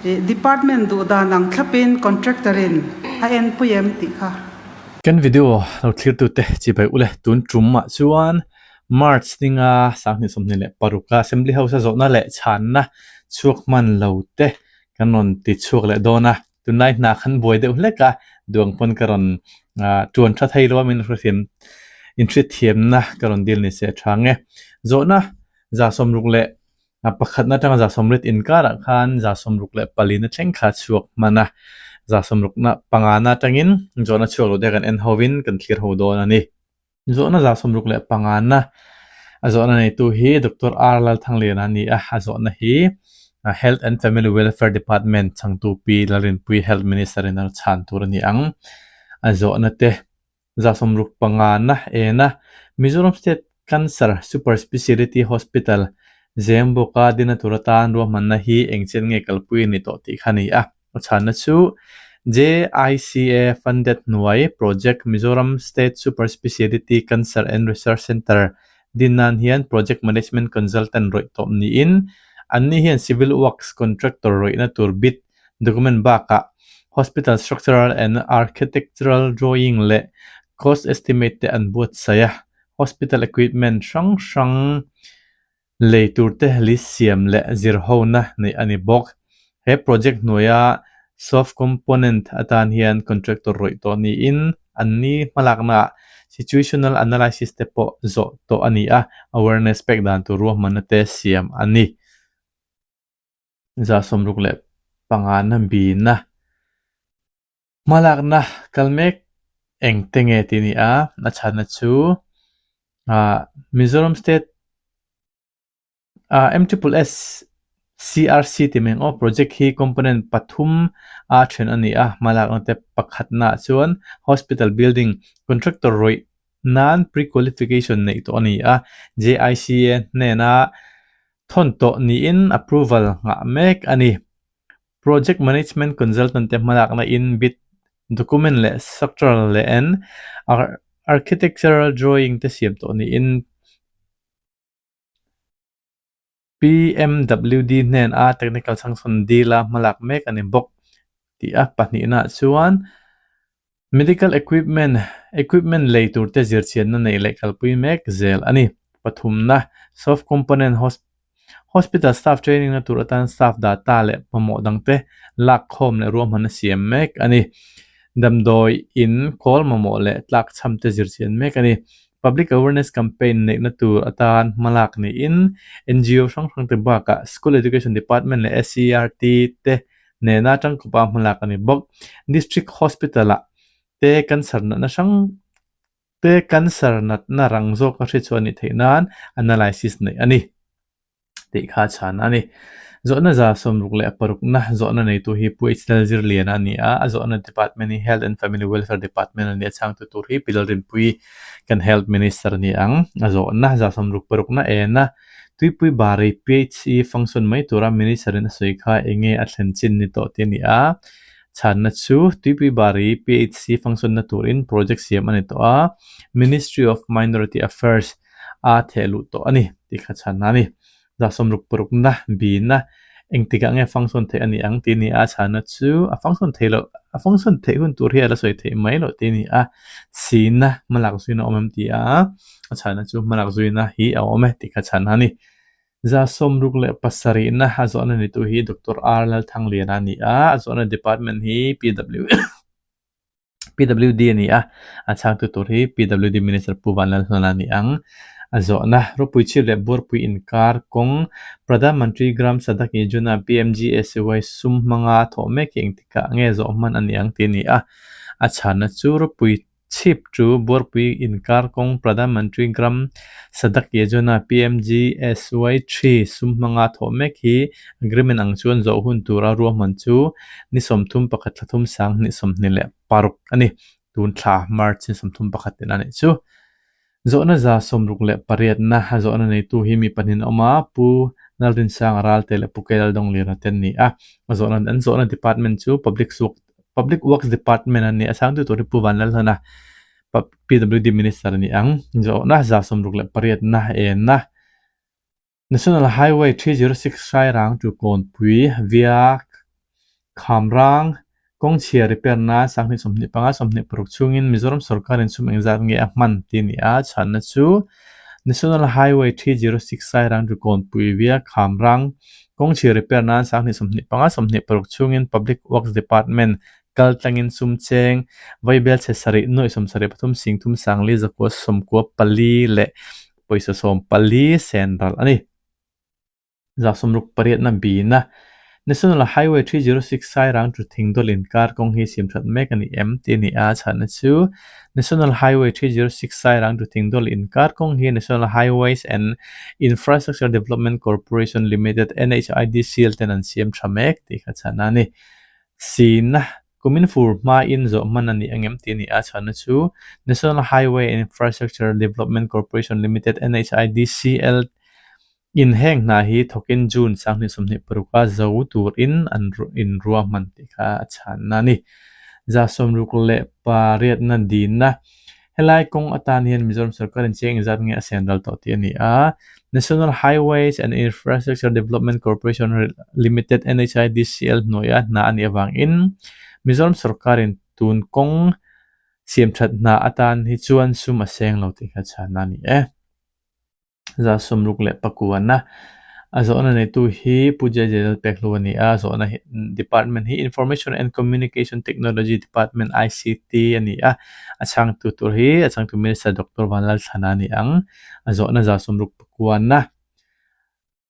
Department duh dan ang thlapin contractor in a enpui em tih kha. Kan video lo thlirtute chibai ule tun tumah chuan March ninga 2026 a Assembly House a zawhna leh chhanna chhuak hman lo te kan rawn ti chhuak leh dawn a, tunlai hna khan buai deuh hlek a, duang pawn ka rawn tuan tha thei lo a min hrethiam inhriatthiamna ka rawn dil ni se a tha ang e. Zawhna 60 leh A pakhatna atanga 80 inkarah khan 64 na thleng kha a chhuak hman a, 60 na pangana atangin zawhna chhuak loh te kan en hovin kan thlir ho dawn a ni. Zawhna 65 na a zawhna neitu hi Doctor R Lalthangliana a ni a, a zawhna hi Health and Family Welfare Department changtu Pi Lalrinpui Health Minister in a chhan tur a ni ang. A zawhna te 65 na ena Mizoram State Cancer Super Speciality Hospital Zembawka dina tur atan ruahmanna hi engchen nge kalpui a ni tawh tih kha a ni a. A chhanna chu JICA funded hnuai project Mizoram State Super Speciality Cancer and Research Centre din nan hian Project Management Consultant rawih tawp niin anni hian Civil Works Contractor rawihna tur bid Document bakah Hospital Structural and Architectural Drawing leh Cost Estimate te an buatsaih a, Hospital Equipment hrang hrang lei turte list siam leh zirhona neih a ni bawk. He project hnuaia Soft Component atan hian Contractor rawih tawh niin anni hmalaknaah Situational Analysis te pawh zawh tawh a ni a, Awareness pek dan tur ruahmanna te siam a ni. 65 na bina hmalakna kal mek eng te nge tih a ni a, a chhanna chu ah Mizoram state ah M triple S CRC tih mai ang aw project hi component pathum a then a ni a, hmalakna te pakhatnaah chuan hospital building contractor rawih nan pre-qualification neih tawh a ni a, JICA hnena Thawn tawh niin approval nghah mek a ni. Project Management Consultant te hmalakna in bid document leh structural leh and architectural drawing te siam tawh niin PMWD hnen a technical sanction deal a hmalak mek a ni bawk tih a pahnihna chuan Medical equipment equipment lei tur te zirchianna neih leh kalpui mek zel a ni. Pathumna, soft component hospital staff training na tur atan staff data leh mamawh dangte lak khawm leh ruahmanna siam mek a ni. Damdawi in khawl mamawh leh tlak chham te zirchian mek a ni. Public awareness campaign neihna tur atan hmalak niin NGO hrang hrang te bakah School Education Department leh SCERT te nena tangkawpa hmalak a ni bawk. District Hospital-ah te cancer natna hrang te cancer natna rang zawka hre chu a nih theih nan analysis neih a ni tih kha a chhan a ni. Zawhna 66 na zawhna neitu hi Pu H Lalzirliana a ni a, a zawhna department hi Health and Family Welfare Department a ni a, chhangtu tur hi Pi Lalrinpuii kan Health Minister a ni ang. A zawhna 66 na ena Tuipui Bari PHE function mai tura Minister in a sawi kha enge a thlen chin ni tawh tih a ni a, chhanna chu Tuipui Bari PHC function na turin project siam a ni tawh a, Ministry of Minority Affairs a theh luh tawh a ni tih kha chhanna a ni. 66 na bina engtikah nge function theih a ni ang tih a ni a, chhanna chu a function theih loh a function theih hun tur hi a la sawi theih mai loh tih a ni a, sina hmalak zuina a awm em tih a, a chhanna chu hmalak zuina hi a awm e tih kha chhan a ni. 67 na a zawhna ni tu hi Doctor R Lalthangliana a ni a, a zawhna department hi PW PWD a ni a, a chhangtu tur hi PWD Minister Pu Vanlalhlana a ni ang. A zawhna, Ropui Chhip leh Buarpui inkar kawng Pradhan Mantri Gram Sadak Yojana, PMGSY, sum hmanga thawh mek hi engtikah nge zawh hman a ni ang tih a ni a. A chhanna chu Ropui Chhip chu Buarpui inkar kawng Pradhan Mantri Gram Sadak Yojana, PMGSY, 3 sum hmanga thawh mek hi agreement ang chuan zawh hun tura ruahman chu ni 31 thla thum 2026 a ni. Tun thla March ni 31 tin a nih chu. Zawhna 68 na a zawhna neitu hi mi pahnih an awm a, Pu Lalrinsanga Ralte leh Pu Keilal Dawngliana te an ni a. A zawhna an zawhna department chu Public Public Works Department a ni a, changtu tur hi Pu Vanlalhlana PWD Minister a ni ang. Zawhna 68 na enna National Highway 306 Sairang to Kawnpui via. Khamrang kawng chhia repair nan 2025 26 chhungin Mizoram sorkarin sum engzat nge a hman tih a ni a, chhanna chu National Highway 306 Sairang Rikawnpui via Khamrang kawng chhia repair nan 2025 26 chhungin Public Works Department kal tlangin sum cheng vaibel chhe sarih nuaih sawmsarih pathum singthum sangli zakua sawmkua pali leh pawisa sawm pali sen ral a ni. 68na bina National Highway 306 Sairang to Thingdawl inkar kawng hi siam that mek a ni em tih a ni a, chhanna chu National Highway 306 Sairang to Thingdawl inkar kawng hi National Highways and Infrastructure Development Corporation Limited, NHIDCL, ten an siam tha mek tih kha chhanna a ni. Sina kumin fur hmain zawh hman a ni angem tih a ni a, chhanna chu National Highway and Infrastructure Development Corporation Limited, NHIDCL, In heng hna hi thawkin June 2026 a zo turin an inruahman tih kha a chhanna a ni. 68na dinna Helai kawng atan hian Mizoram sorkarin chiang engzat nge a siam ral tawh tih a ni a. National Highways and Infrastructure Development Corporation Limited, NHIDCL, hnuaia hna a nih avangin Mizoram sorkarin tun kawng siamthat hna atan hi chuan sum a seng lo tih kha chhanna a ni e. 69na a zawhna neitu hi Pu J J Lalpekhlu a ni a, a zawhna hi department hi Information and Communication Technology Department ICT a ni a, a chhangtu tur hi a chhangtu Minister Doctor Vanlalthlana a ni ang, a zawhna 69na.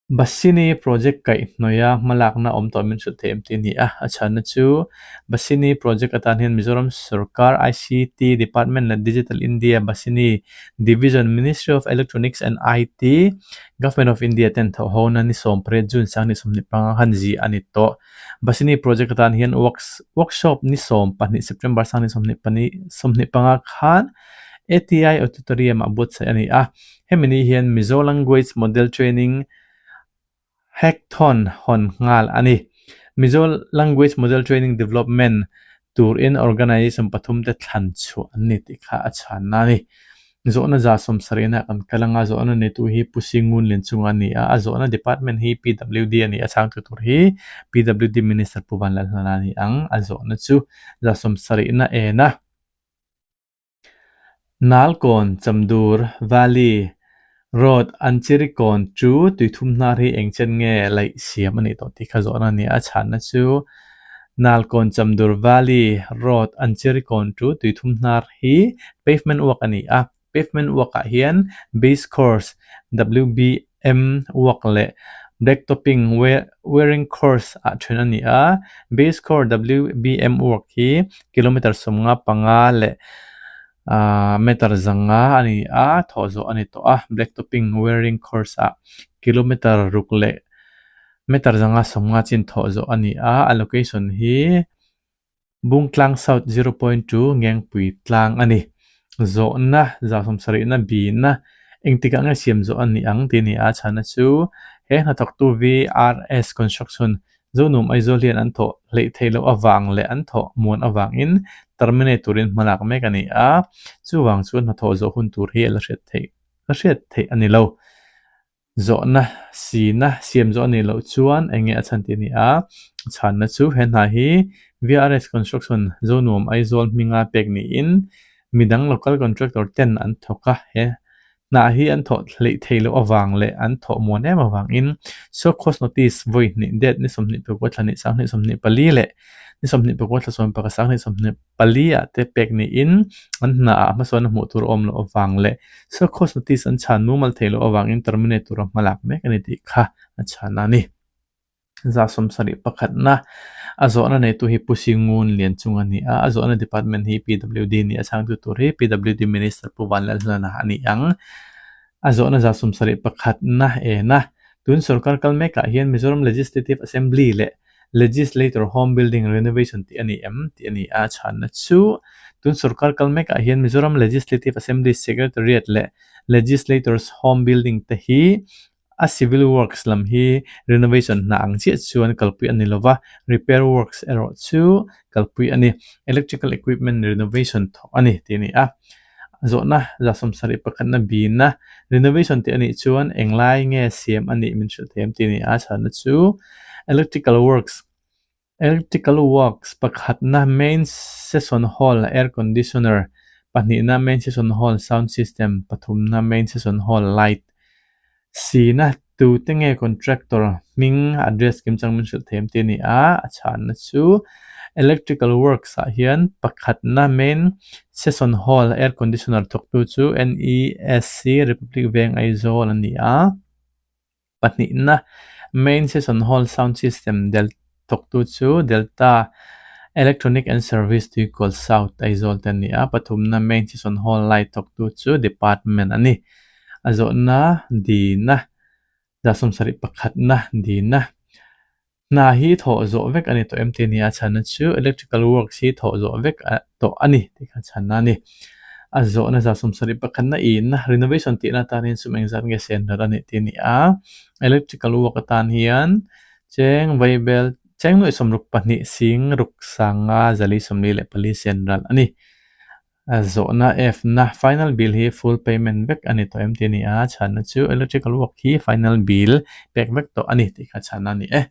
Basini project kaihhnawih a hmalakna awm tawh min hrilh thei em tih a ni a, a chhanna chu Basini project atan hian Mizoram sorkar ICT Department leh Digital India Basini Division Ministry of Electronics and IT Government of India ten thawh hona ni 18 June 2025 khan zi a ni tawh. Basini project atan hian workshop ni 12 September 2025 khan ATI Auditorium ah buatsaih a ni a. Hemi ni hian Mizo Language Model Training Hackathon hawn nghal a ni. Mizo Language Model Training Development turin organization pathum te thlan chhuah an ni tih kha a chhanna a ni. Zawhna 70 ah kan kal anga zawhna neitu hi Pu Singun Lianchunga a ni a, a zawhna department hi PWD a ni a, chhangtu tur hi PWD Minister Pu Vanlalhlana a ni ang. A zawhna chu 70 na en a. Nalkawn, Chamdur, Valley, Road, Anchirikawn chu tuithum hnar hi eng chen nge laih siam a nih tawh tih kha zawhna a ni a, chhanna chu Nalkawn, Chamdur, Valley, Road, Anchirikawn chu tuithum hnar hi pavement work a ni a, pavement work ah hian base course, WBM work leh blacktopping wearing course ah then a ni a, base course WBM work hi kilometer 55 leh ahh meter 500 a ni a, thawh zawh a ni tawh a, blacktopping wearing course ah kilometer ruk leh meter 550 chin thawh zawh a ni a, a location hi Bungtlang South 0.2 Ngengpui tlang a ni. Zawhna, 70na bina engtikah nge siam zawh a nih ang tih a ni a, chhana chu he hnathawktu VRS Construction Zonum Aizawl hian an thawh hleih theih loh avang leh an thawh muan avangin terminate turin hmalak mek a ni a, chuvang chuan hnathawh zawh hun tur hi a la hriat theih la hriat theih a ni lo. Zawhna sina siam zawh a nih loh chuan eng nge a chhan tih a ni a, chhanna chu he hna hi VRS Construction Zonuam Aizawl hminga pek niin midang local contractor ten an thawk a, he hna hi an thawh hleih theih loh avang leh an thawh muan em avangin show cause notice vawi hnih date ni 24 thla hnih 2024 leh ni 24 thla 11 2024 ah te pek niin an hna ah hmasawn a hmuh tur a awm loh avang leh show cause notice an chhan mumal theih loh avangin terminate tura hmalak mek a ni tih kha a chhan a ni. 71na a zawhna neitu hi Pu Singun Lianchung a ni a, a zawhna department hi PWD a ni a, chhangtu tur hi PWD Minister Pu Vanlalhlana a ni ang. A zawhna 71na ena tun sorkar kal mekah hian Mizoram Legislative Assembly leh Legislator Home Building Renovation tih a ni em tih a ni a, chhanna chu tun sorkar kal mekah hian Mizoram Legislative Assembly Secretariat leh Legislators Home Building te hi A civil works lam hi renovation hna ang chiah chuan kalpui a ni lova, repair works erawh chu kalpui a ni. Electrical equipment renovation thawk a ni tih a ni a. Zawhna 71na bina renovation tih a nih chuan englai nge siam a nih min hrilh thei em tih a ni a. Chhanna chu electrical works. Electrical works pakhatna main session hall air conditioner, pahnihna main session hall sound system, pathumna main session hall light sina tute nge contractor hming address kim chang min hrilh thei em tih a ni a, a chhanna chu electrical works ah hian pakhatna main session hall air conditioner thawktu chu N_E_S_C Republic Veng Aizawl a ni a. Pahnihna, Main Session Hall Sound System del thawktu chu Delta Electronic and Service Tuikawl South Aizawl te a ni a. Pathumna, Main Session Hall Light thawktu chu Department a ni. A zawhna, Dina, Zasawmsarih pakhatna, Dina. Hna hi thawh zawh vek a ni tawh em tih a ni a, chhanna chu electrical works hi thawh zawh vek tawh a ni tih kha chhanna a ni. A zawhna za sawmsarih pakhatna inna renovation tihna atan hian sum engzat nge sen ral a nih tih a ni a, electrical work atan hian cheng vaibel cheng nuaih sawmruk pahnih sing ruk sanga zali sawmli leh pali sen ral a ni. A zawhna F na final bill hi full payment vek a ni tawh em tih a ni a, chhanna chu electrical work hi final bill pek vek tawh a ni tih kha chhanna a ni e.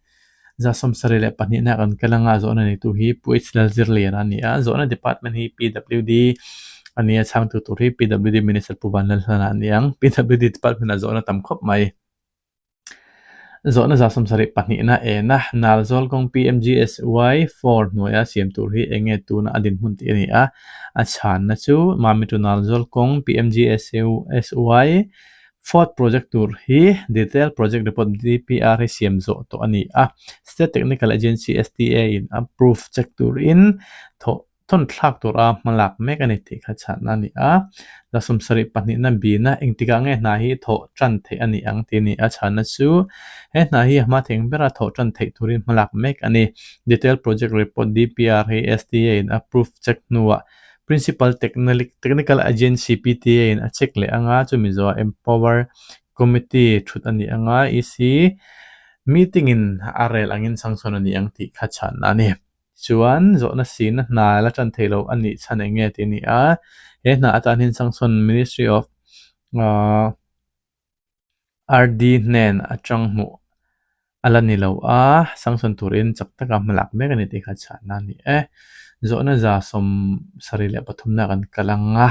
Za sawmsarih leh pahnihna kan kal anga zawhna neitu hi Pu H Lalzirliana a ni a, zawhna department hi PWD a ni a, chhangtu tur hi PWD Minister Pu Vanlalhlana a ni ang. PWD department ah zawhna tam khawp mai. Zawhna za sawmsarih pahnihna ena Nalzawl kawng PMGSY 4 hnuaia siam tur hi eng nge tuna a dinhmun tih a ni a, a chhanna chu Mami to Nalzawl kawng PMGSY fourth project tur hi Detail Project Report DPR hi siam zawh tawh a ni a, State Technical Agency STA in approve check turin thawh thawn thlak tura hmalak mek a ni tih kha chhanna a ni a. La sawmsarih pahnihna bina engtikah nge hna hi thawh tan theih a ni ang tih a ni a. Chhanna chu he hna hi a hma theng bera thawh tan theih turin hmalak mek a ni. Detail Project Report, DPR, hi STA in approve check hnuah Principal Technical Agency, PTA, in a check leh anga chumi zawhah Empower Committee thut a ni anga EC meeting in a rel angin changchhawn a ni ang tih kha chhanna a ni. Chuan zawhna sina hna la tan theih loh a nih chhan eng nge tih a ni a, he hna atan hian Sangsawn Ministry of ahh RD hnen atang hmuh a la ni lo a, Sangsawn turin chak taka hma lak mek a ni tih kha chhahna a ni e. Zawhna za sawm sarih leh pathumna kan kal ang a,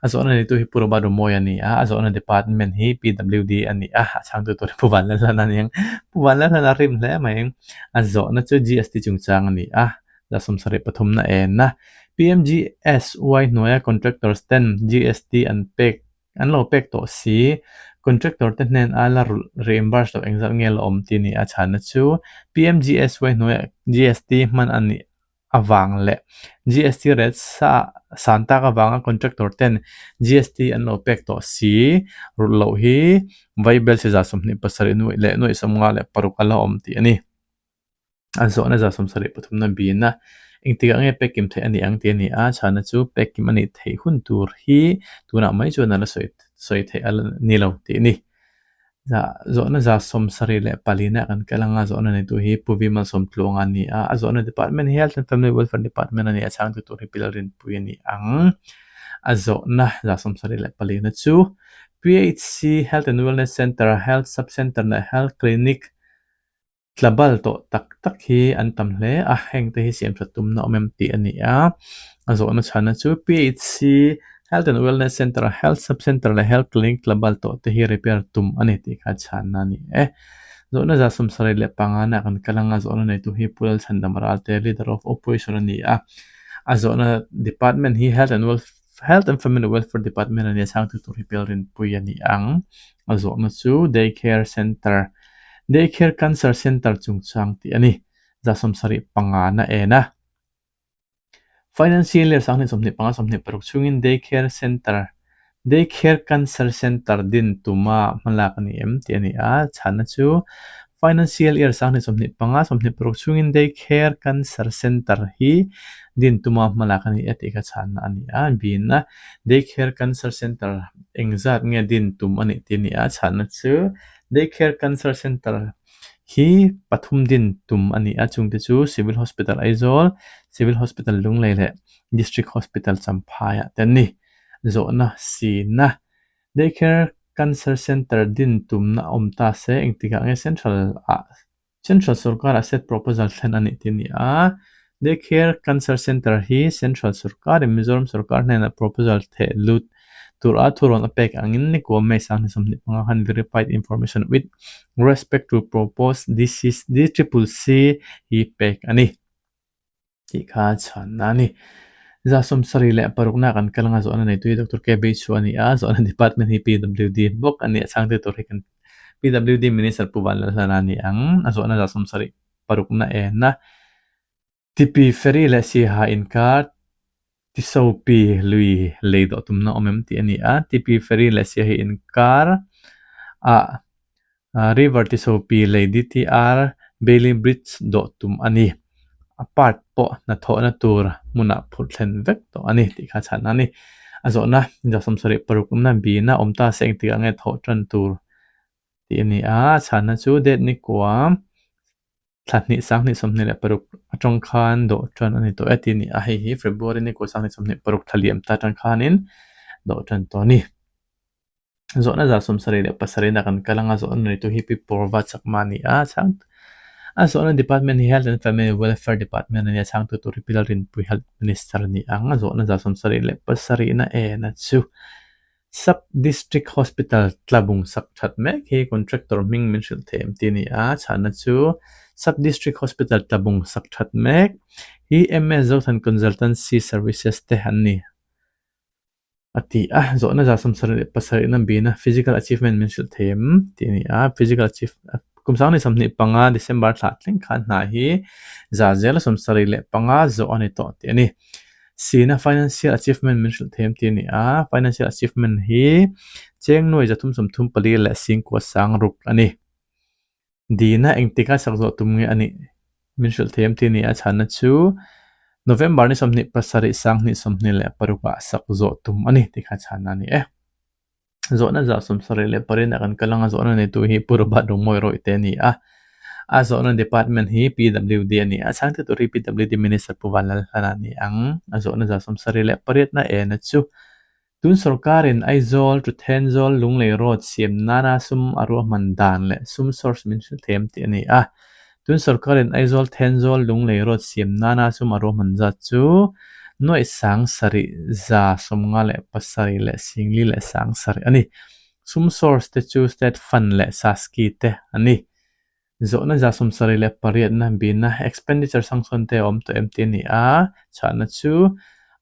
a zawhna neitu hi Pu Robert Rumawi a ni a, a zawhna department hi PWD a ni a, a chhangtu tur hi Pu Vanlalhlana a ni ang. Pu Vanlalhlana a rim hle mai. A zawhna chu GST chungchang a ni a, la sawmsarih pathumna en a. PMGSY hnuaia contractors ten GST an pek an lo pek tawh si. Contractor te hnen a la reimburse loh engzat nge la awm tih a ni a, chhanna chu PMGSY hnuaia GST hman a nih avang leh GST rate sa san tak avanga contractor ten GST an lo pek tawh si rulh loh hi vaibel chi za 27 nuaih leh nuaih 56 a la awm tih a ni. A zawhna za 73 na bina engtikah nge pek kim theih a ni ang tih a ni a, chhana chu pek kim a nih theih hun tur hi tunah mai chuan a la sawi sawi theih a la ni lo tih a ni. Zawhna za 74 na kan kal anga zawhna neitu hi Pu Vi Malsawmtluanga a ni a, a zawhna department hi Health and Family Welfare Department a ni a, chhangtu tur hi Pi Lalrinpuii a ni ang. A zawhna za 74 na chu PHC Health and Wellness Centre, Health Sub Centre leh Health Clinic Tla bal tawh tak tak hi an tam hle a, hengte hi siam that tumna awm em tih a ni a. A zawhna chhanna chu PHC, Health and Wellness Centre, Health Sub Centre leh Health Clinic tla bal tawh te hi repair tum a ni tih kha chhanna a ni e. Zawhna za 75 na kan kal anga zawhna neitu hi Pu Lalchhandam Ralte, Leader of Opposition a ni a. A zawhna Department hi Health and Health and Family Welfare Department a ni a, chhangtu tur hi Pelrinpui a ni ang. A zawhna chu Day Care Centre Day Care Cancer Centre chungchang tih a ni. Za 75 na en a. Financial Year 2025 26 chhungin Day Care Centre Day Care Cancer Centre din tuma hmalak a ni em tih a ni a. Chhanna chu Financial Year 2025 26 chhungin Day Care Cancer Centre hi din tuma hmalak a ni e tih kha chhanna a ni a. Bina Day Care Cancer Centre engzat nge din tum a nih tih a ni a. Chhanna chu Day Care Cancer Centre hi pathum din tum a ni a, chungte chu Civil Hospital Aizawl, Civil Hospital Lunglei leh District Hospital Champhaiah te an ni. Zawhna sina Day Care Cancer Centre din tumna awm ta se engtikah nge Central ah. Central sorkar ah set proposal thlen a nih tih a ni a. Day Care Cancer Centre hi Central sorkar in Mizoram sorkar hnenah proposal theh lut tur a thurawn a pek angin nikuam May 2025 khan Verified Information with Respect to Proposed DCCC hi pek a ni. Tih kha chhanna a ni. 76 na kan kal anga zawhna neitu hi Doctor KB chu a ni a, zawhna department hi PWD bawk a ni a, chhangte tur hi kan PWD Minister Pu Vanlalhlana a ni ang. A zawhna 76 na ena Tipi Ferry leh Siaha inkar Tisopi lui lei dawh tumna awm em tih a ni a, Tipi Ferry leh Siaha inkar ah River Tisopi lei DTR Bailey Bridge dawh tum a ni. A part pawh hnathawhna tur hmunah phurh thlen vek tawh a ni tih kha chhan a ni. A zawhna 76 na bina awm ta se engtikah nge thawh tan tur tih a ni a, a chhanna chu date ni kua thla hnih 2026 atang khan dawh tan a ni tawh e tih a ni a, hei hi February ni kua 2026 thla liam ta atang khanin dawh tan tawh a ni. Zawhna 77 na kan kal anga zawhna neitu hi Pi Purva Chakma a ni a, chhang a zawhna department hi Health and Family Welfare Department a ni a, chhangtu tur hi Pi Lalrinpui Health Minister a ni ang. Zawhna 77 na en a chu Sub District Hospital tlabung sak that mek hi contractor hming min hrilh thei em tih a ni a, chhana chu Sub District Hospital tlabung sak that mek hi MS Zothan Consultancy Services te an ni. A ti a, zawhna 77 na bina physical achievement min hrilh thei em tih a ni a, physical achieve kum 2025 December thlah thleng khan hna hi 75% zawh a ni tawh tih a ni. Sina financial achievement min hrilh thei em tih a ni a, financial achievement hi cheng nuai 334 leh singkua sang ruk a ni. Dina engtika sak zawh tum nge a nih min hrilh thei em tih a ni a, chhanna chu November ni 27 2026 ah sak zawh tum a ni tih kha chhanna a ni e. Zawhna 78 ah kan kal anga zawhna neitu hi Pu Robert Rungmawi Rawih te a ni a, a zawhna department hi PWD a ni a, chhangte tur hi PWD Minister Pu Vanlalhlana a ni ang. A zawhna 78 na ena chu Tun sorkarin Aizawl to Thenzawl Lunglei Road siam nana sum a ruahman dan leh sum source min hrilh thei em tih a ni a. Tun sorkarin Aizawl Thenzawl Lunglei Road siam nana sum a ruahman zat chu nuaih sang sarih za sawmnga leh pasarih leh singli leh sang sarih a ni. Sum source te chu State Fund leh Saski te a ni. Zawhna 78 na bina expenditure sanction te a awm tawh em tih a ni a, chhahna chu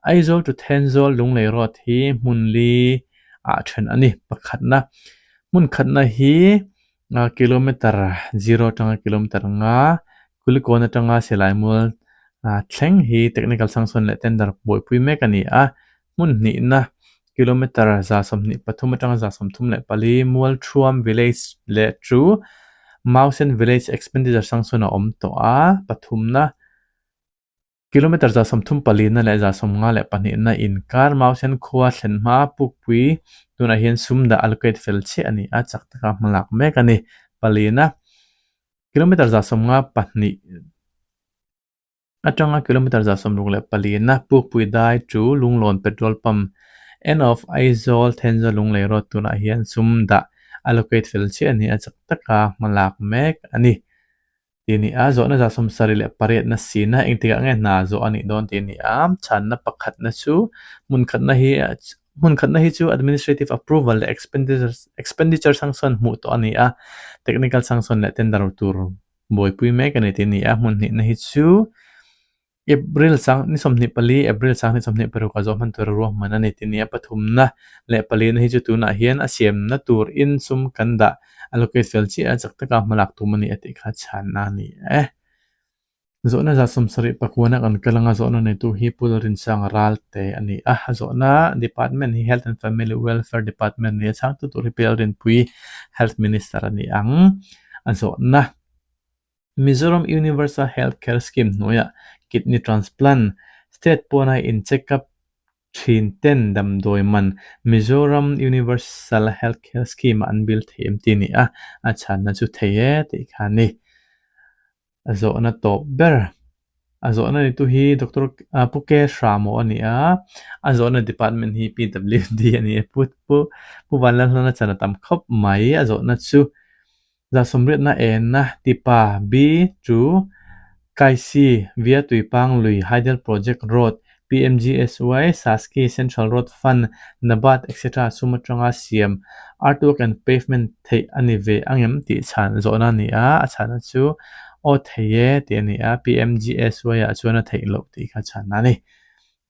Aizawl to Thenzawl Lunglei Road hi hmun li ah then a ni. Pakhatna, hmun khatna hi kilometer zero atanga kilometer nga Kulikawn atanga Silaimual thleng hi technical sanction leh tender buaipui mek a ni a, Hmun hnihna, kilometre 123 atanga 134 Mualthuam Village leh chu Mausen Village Expenditure sanction a awm tawh a, pathumna, kilometre 34 na leh 52 na inkar Mausen khua thlen hma Pukpui tunah hian sum dah allocate fel chiah a ni a, chak taka hmalak mek a ni. Palina, kilometre 52. Atanga kilometre 64 na Pukpui Dai to Lunglawn Petrol Pump end of Aizawl Thenzawl Lunglei Road tunah hian sum dah allocate fel chiah a ni a chak taka hmalak mek a ni tih a ni a. Zawhna 78 na sina engtikah nge hna zawh a nih dawn tih a ni a. Chhanna pakhatna chu hmun khatna hi hmun khatna hi chu administrative approval leh expenditure sanction hmuh tawh a ni a, technical sanction leh tender tur buaipui mek a ni tih a ni a, hmun hnihna hi chu April sang ni 24 April sang ni 26 ah zawh hman tur a ruahman a ni tih a ni a, pathumna leh palina hi chu tunah hian a siamna tur in sum kan dah allocate fel chiah a chak taka hmalak tum a ni a tih kha chhanna a ni e. Zawhna 74 a kan kal anga zawhna neitu hi Pu Lalrinsanga Ralte a ni a, a zawhna department hi Health and Family Welfare Department a ni a, chhangtu tur hi Pu Lalrinpui Health Minister a ni ang. A zawhna Mizoram Universal Health Care Scheme hnuaiah kidney transplant state pawna in check up thin ten damdawi man Mizoram Universal Health Care Scheme ah an bill thei em tih a ni a, a chhanna chu thei e tih kha a ni. A zawhna tawp ber a zawhna nitu hi Doctor Pu K Hramo a ni a, a zawhna department hi PWD a ni a, Pu Pu Pu Vanlalhlana chan a tam khawp mai a zawhna chu. Zasawmriatna enna tipa B chu Kaisi via Tuipang lui Hydel Project Road, PMGSY, Saski, Central Road Fund, NABARD etc sum atanga siam Earthwork and Pavement theih a ni ve angem tih chhan zawhna a ni a, a chhanna chu aw thei e tih a ni a, PMGSY ah chuan a theih loh tih kha chhanna a ni.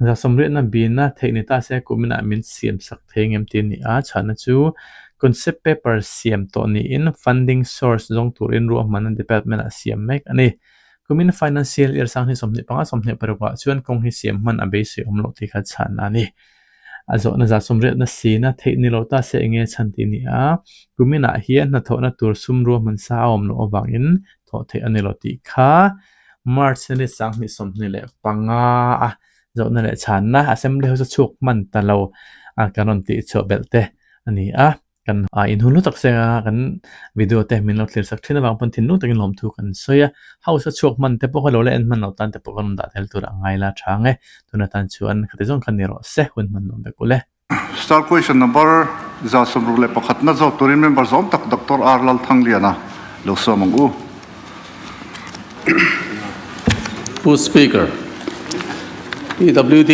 Zasawmriatna bina theih ni ta se kuminah min siam sak thei ngem tih a ni a, chhanna chu concept paper siam tawh niin funding source zawng turin ruahmanna department ah siam mek a ni. Kumin financial year sanghnih 25 26 ah chuan kawng hi siam hman a beisei awm loh tih kha chhanna a ni. A zawhna zasawmriatna sina theih ni lo ta se enge chhan tih a ni a, kuminah hian hnathawhna tur sum ruahman sa a awm loh avangin thawh theih a ni lo tih kha March ni 2025 a zawhna leh chhanna Assembly House a chhuak hman ta lo a kan rawn tih chhuah belh te a ni a, kan inhun hlu tak seng a kan video te min lo thlir sak thin avang pawn thinlung takin lawmthu kan sawi a, House a chhuak hman te pawh kha lo la en hman loh tan te pawh kan rawn dah tel tur a ngai la tha ang e, tuna tan chuan khati zawng kha ni rawh se hun hman nuam vek ule. Star question number 161 na zawk turin member zawm tak Doctor R Lalthangliana lo sawm ang u. Pu Speaker, PWD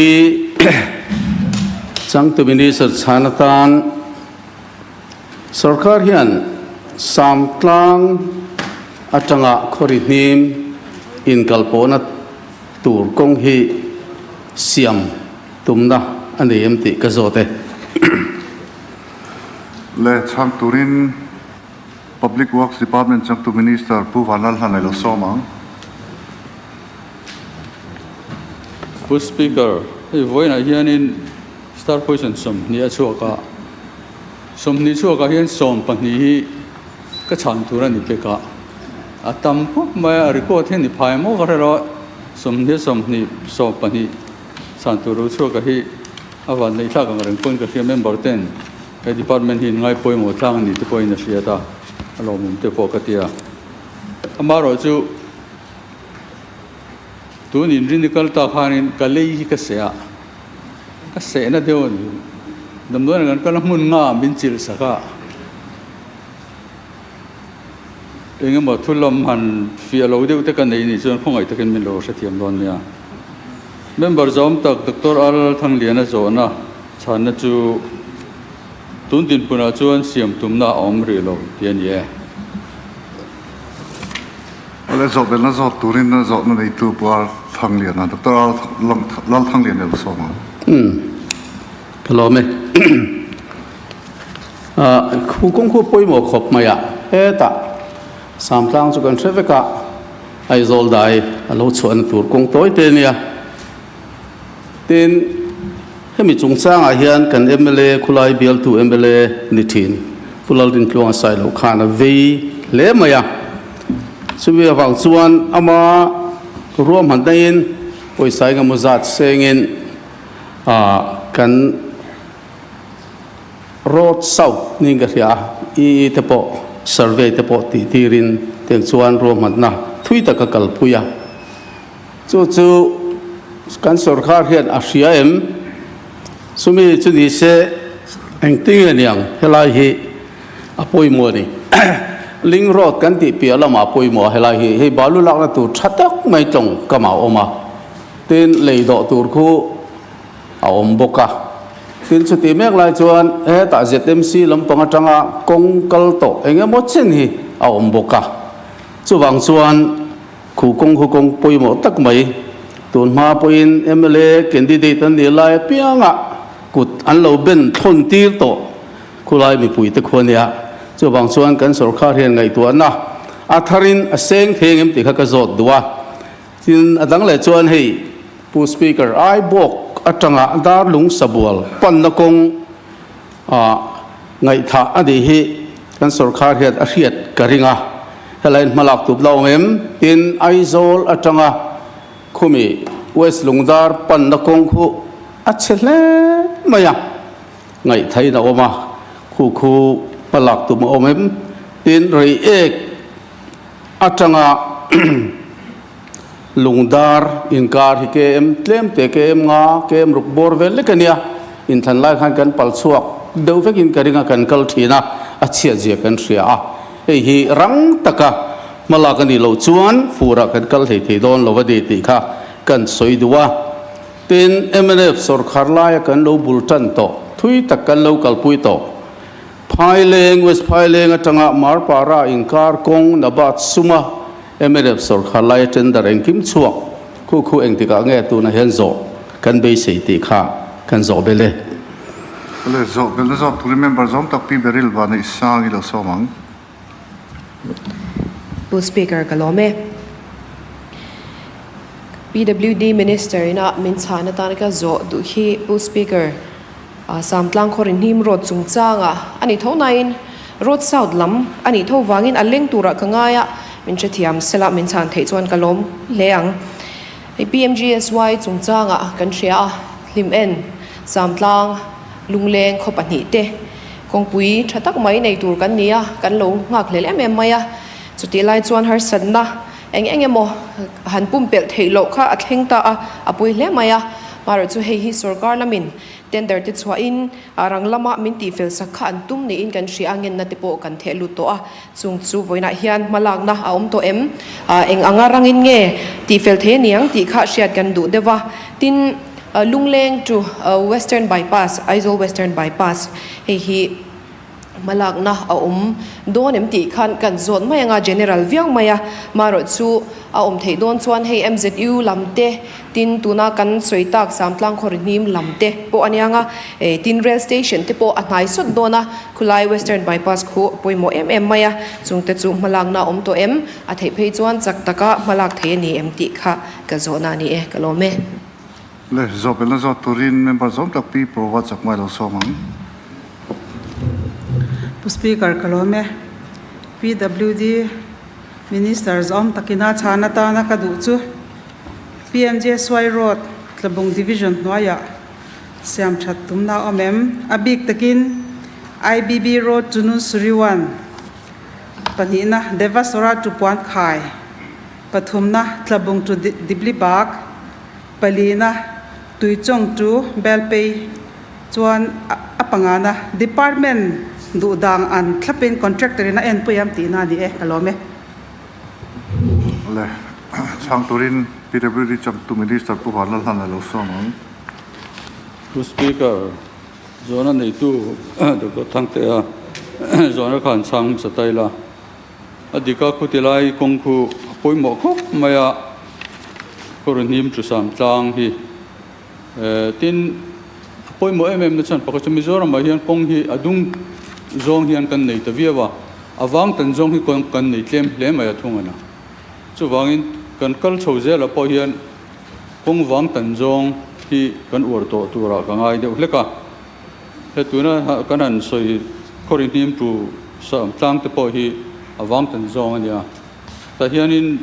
changtu Minister chhan atan Sorkar hian Samtlang atanga khawri hnim inkalpawhna tur kawng hi siam Tumna a nei em tih ka zawt e. Le chhang turin Public Works Department changtu Minister Pu Vanlalhlan a lo sawm ang. Pu Speaker, hei vawiinah hianin Star Question 20 a chhuak a, 20 chhuakah hian 12 hi ka chhan tur a ni pek a, a tam khawp mai a, record hi a ni phai maw ka hre lo a, 20 20 12 Chhan tur lo chhuak a hi a van neih thlak ang reng pawn ka hria member ten he department hi in ngai pawimawh tlang a ni te pawhin a hriat a, a lawmawm te pawh ka ti a. Amaherawh chu tun inrin i kal tak khanin ka lei hi ka seh a, ka sehna deuh a ni. Damdawiin ah kan kal a hmun nga min chilh sak a, eng emaw thu lam han fiah lo deuh te ka nei nih chuan khawngaih takin min lo hrethiam dawn nia. Member zawm tak Doctor Al Thangliana zawhna chhanna chu tun dinhmunah chuan siam tumna a awm rih lo tih a ni e. Awle zawhbelna zawt turin zawhna neitu Pu Al Thangliana, Doctor Al Lalthangliana lo sawm ang. Umm ka lawm e. Khu kawng khu pawimawh khawp mai a, hetah Samtlang chu kan hre vek a, Aizawl dai a lo chhuahna tur kawng tawi te nia. Tin, hemi chungchangah hian kan mla khulai bialtu mla ni thin Pu Lalrintluanga Sailo khan a vei hle mai a. Chumi avang chuan ama ruahman daiin pawisa engemaw zat sengin kan Road South niin ka hria a, EE te pawh survey te pawh tih tirin tiang chuan ruahmanna thui tak a kalpui a. Chu chu kan sorkar hian a hria em? Chumi chu ni se engtin nge niang helai hi a pawimawh a ni. Link Road kan tih piah lamah a pawimawh a helai hi, hei balu lakna tur tha tak mai tlawng kamah a awm a, tin lei dawh tur khu a awm bawk a. Tin chutih mek lai chuan hetah ZMC lampang atanga kawng kal tawh eng emaw chen hi a awm bawk a. Chuvang chuan khu kawng khu kawng pawimawh tak mai tun hma pawhin mla candidate an nih lai apiangah kut an lo ben thlawn tir tawh khulai mipuite khu a nia. Chuvang chuan kan sorkar hian ngaihtuahna a tharin a seng thei engem tih kha ka zawt duh a. Tin, a dang leh chuan hei Pu Speaker, Aibawk atanga Darlung Sabual panna kawng ah ngaihthah a nih hi kan sorkar hian a hriat ka ring a, helaiin hmalak tup la awm em? Tin, Aizawl atanga khumi West Lungdar panna kawng khu a chhe hle mai a, ngaihthain a awm a, khu khu hmalak tum a awm em? Tin, Reiek atanga Lungdar inkar hi KM tlem te KM nga KM ruk bawr vel lek a nia, inthlan lai khan kan pal chhuak deuh vekin ka ring a kan kal thin a, a chhiat zia kan hria a. Hei hi rang taka hmalak a nih loh chuan furah kan kal hlei thei dawn lo a ni tih kha kan sawi duh a. Tin, mnf sawrkhar laia kan lo bul tan tawh, thui tak kan lo kalpui tawh. Phaileng, West Phaileng atanga Marpara inkar kawng Nabat suma mnf sawrkhar laia tender engkim chhuak khu khu engtikah nge tunah hian zawh kan beisei tih kha kan zawh belh e. Awle, zawh belhna zawk turin member zawm tak Pi Beryl Vanneih Sang i lo sawm ang. Pu Speaker ka lawm e. PWD Minister ina min chhan atan ka zawh duh hi Pu Speaker Samtlang khaw rinhnim road chungchanga a nih tho nain road south lam a nih tho vangin a leng turah ka ngai a, min hrethiam sela min chhan theih chuan ka lawm hle ang. Hei PMGSY chungchanga kan hria a, hlim en Samtlang lungleng khaw pahnihte kawngpui tha tak mai nei tur kan ni a, kan lo nghak hlel em em mai a, chutih lai chuan harsatna Eng eng emaw han pumpelh theih loh kha a thleng ta a, a pawi hle mai a. Marawh chu hei hi sorkar lamin tender te chhuahin rang lama min tihfel sak kha an tum niin kan hria a, ngenna te pawh kan theh lut tawh a. Chung chu vawiinah hian hmalakna a awm tawh em? Eng anga rangin nge tihfel thei a niang tih kha hriat kan duh deuh a. Tin, Lungleng to Western Bypass, Aizawl Western Bypass, hei hi. Hmalakna a awm dawn em tih khan kan zawt mai anga general viau mai a, marawh chu a awm theih dawn chuan hei MZU lam te tin tuna kan sawi tak Samtlang khaw rihnim lam te pawh a niang a, tin rail station te pawh a hnai sawt dawn a, khulai Western Bypass khu a pawimawh em em mai a, chungte chu hmalakna a awm tawh em? A theih phei chuan chak taka hmalak thei a ni em tih kha ka zawhna a ni e, ka lawm e. Le, zawhbelna zawt turin member zawm tak Pi Prova Chakmai lo sawm ang. Pu Speaker ka lawm e. PWD Minister zawm takina chhan atana ka duh chu PMJSY Road Tlabung Division hnuaiah siam that tumna a awm em? A bik takin IBB Road to Nunsuriwan pahnihna Devasora to Puankhai pathumna Tlabung to Diblibag Palina, Tuichawng chu Belpei chuan a pangana Department duh dang an thlapin Contractor in a enpui am tihna a ni e, ka lawm e. Le, chhang turin PWD changtu Minister Pu Vanlalhlan a lo sawm ang. Pu Speaker, zawhna neitu Doctor Thangtea zawhna khan chhang hmasa ta ila. A dik a, khuti lai kawng khu a pawimawh khawp mai a, kawr hnim chu sam tlang hi. Tin, a pawimawh em em na chhan pakhat chu Mizoramah hian kawng hi a dung zawng hian kan nei ta viau a, a vang tan zawng hi kawng kan nei tlem hle mai a thung a na. Chuvangin kan kal chho zelah pawh hian kawng vang tan zawng hi kan uar tawh turah ka ngai deuh hlek a. He tuna kan han sawi khawri hnim tu sam tlang te pawh hi a vang tan zawng a nia. Tah hianin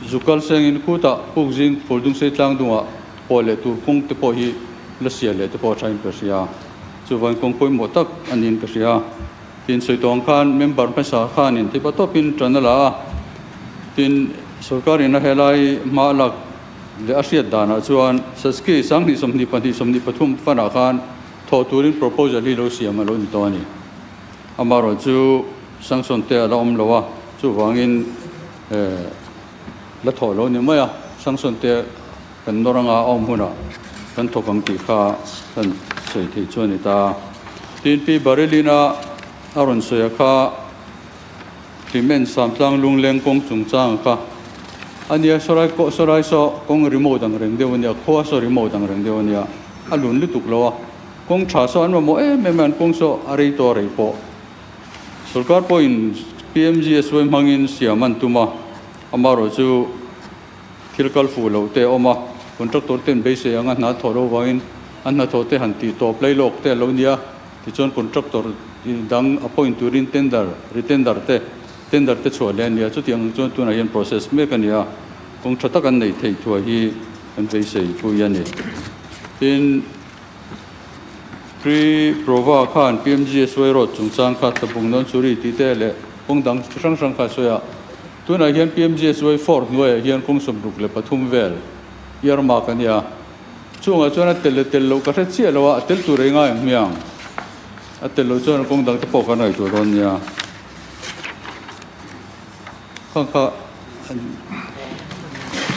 zu kal sengin khutah puk zing Phuldungsei tlang dungah pawh leh tur kawng te pawh hi la sial leh te pawh a thain ka hria. Chuvan kawng pawimawh tak a niin ka hria. Tin sawi tawng khan member hmasa khanin thipa tawpin tan a la a, tin sorkarin a helai hma a lak Leh a hriat danah chuan Saski sanghnih 22 23 fanah khan thawh turin proposal hi lo siam a lo ni tawh a ni. Amaherawh chu sanction te a la awm lo a, chuvangin la thawh lo ni mai a, sanction te kan nawr anga a awm hunah kan thawk ang tih kha kan sawi theih chu a ni ta. Tin Pi Barilina a rawn sawi a kha. Cement Samtlang lungleng kawng chungchang kha a nia, sawrai kawh sawrai saw kawng remote ang reng deuh a nia, khua saw remote ang reng deuh a nia, a lun lutuk lo a, kawng tha saw an mamawh em em a, an kawng saw a rei tawh rei pawh. Sorkar pawhin PMGSY hmangin siam an tum a, amaherawh chu thil kal fuh loh te a awm a, contractor ten beisei anga hna thawh loh vangin an hnathawh te han tih tawp lailawk te a lo nia. Tichuan contractor dang appoint turin tender, retender te, tender te chhuah leh a ni a, chutiang chuan tunah hian process mek a ni a, kawng tha tak an neih theih thuai hi kan beisei pui a ni. Tin, Pre Prova khan PMGSY road chungchang kha Tlabung Nonsuri tih te leh kawng dang chi hrang hrang kha a sawi a, tunah hian PMGSY four hnuaiah hian kawng 63 vel earmark a ni a. Chungah chuan a tel leh tel loh ka hre chiah lo a, a tel tur ei ngai ang hmiang. A tel loh chuan kawng dang te pawh kan ngaihtuah dawn nia. Kha kha an.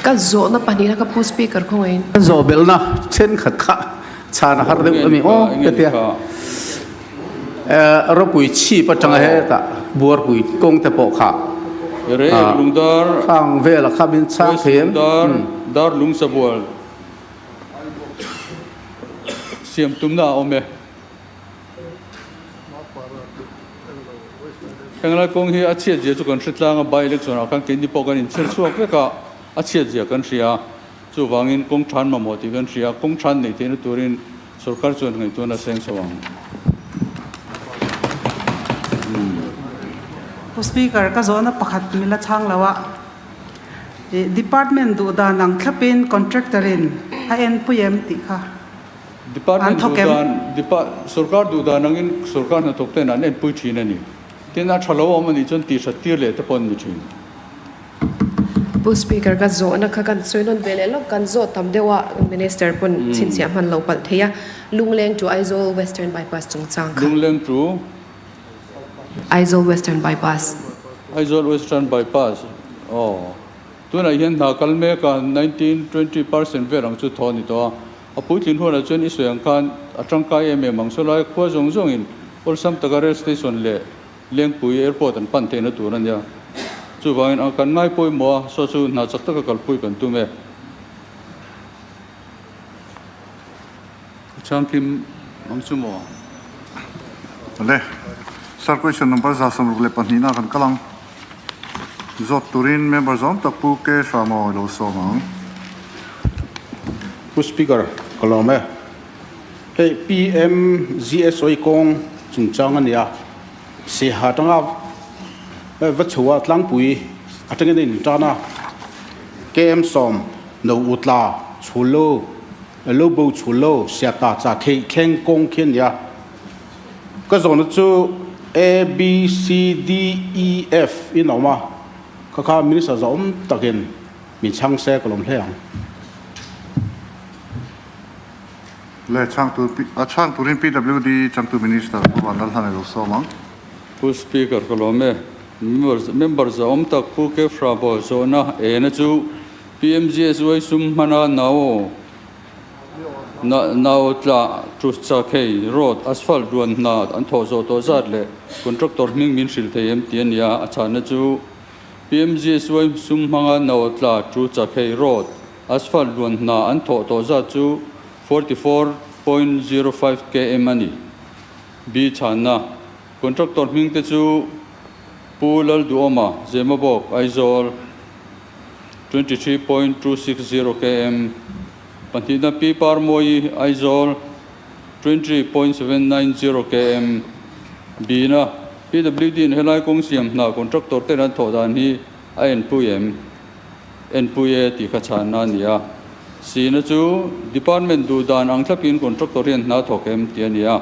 Ka zawhna pahnihna ka Pu Speaker khawngaihin. Kan zawh belhna thenkhat kha chhan a har deuh a mi aw ka tia. Ropui chhip atanga hetah buarpui kawng te pawh kha khang vela kha min chhang thei em? Dar lung sabual siam tumna a awm e. Henglai kawng hi a chhiat zia chu kan hre tlang a, by election ah khan keini pawh kan inchhir chhuak vek a, a chhiat zia kan hria. Chuvangin kawng than mamawh tih kan hria, kawng than neih theihna turin sorkar chuan ngaihtuahna a seng chho ang. Pu Speaker, ka zawhna pakhat min la chhang lo a, Department duh dan ang thlapin contractor in a enpui em tih kha. Department duhdan, Sorkar duhdan angin sorkar hnathawk ten an enpui thin a ni. Tin, a tha lo awm a nih chuan tihhrat tir leh te pawh an ni thin. Pu Speaker, ka zawhna kha kan sawi nawn ve leh lawk, kan zawh tam deuh a, Minister pawn chhinchhiah hman lo palh thei a, Lungleng to Aizawl Western Bypass chungchang kha. Lungleng to. Aizawl Western Bypass. Aizawl Western Bypass, aw. Tunah hian hna kal mek a, 19, 20 percent vel ang chu thaw a ni tawh a. A puitlin hunah chuan i sawi ang khan a tangkai em em ang. Sawlai khua zawng zawngin awlsam taka rail station leh Lengpui airport an pan theihna tur a nia. Chuvangin a kan ngai pawimawh a, saw chu hna chak taka kalpui kan tum e. Chhangkim ang chu maw? Awle, Sir question number 62 na kan kal ang. Zawt turin member zawm tak Pu K Hramaw i lo sawm ang. Pu Speaker, ka lawm e. Hei PMGSY kawng chungchang a nia, Saiha atanga va chho a tlangpui atangin a intan a, KM 10 no utla chhullo lo bo chhullo siata cha khei thleng kawng khi a nia. Ka zawhna chu A, B, C, D, E, F in a awm a, kha kha Minister zawhawm takin min chhang se ka lawm hle ang. Le chhang tur a chhang turin PWD changtu Minister Pu Vanlalhlan a lo sawm ang. Pu Speaker ka lawm e. Member zawhawm tak Pu Kefra Baw zawhna ena chu PMGSY sum hmana nau Nau tla Truchakhei Road asphalt ruan hna an thawh zawh tawh zat leh contractor hming min hrilh thei em tih a ni a, a chhanna chu PMGSY sum hmanga Nau tla Truchakhei Road asphalt ruan hna an thawh tawh zat chu 44.05 km a ni. B chhanna contractor hming te chu Pu Lalduhawma, Zemabawk, Aizawl. 23.260 km, pahnihna Pi Parmawi, Aizawl, 20.790 km, Bina, PWD in helai kawng siam hna contractor ten an thawh dan hi a enpui em? Enpui e tih kha chhanna a ni a. Sina chu Department duh dan ang thlapin contractor hian hna thawk em tih a ni a.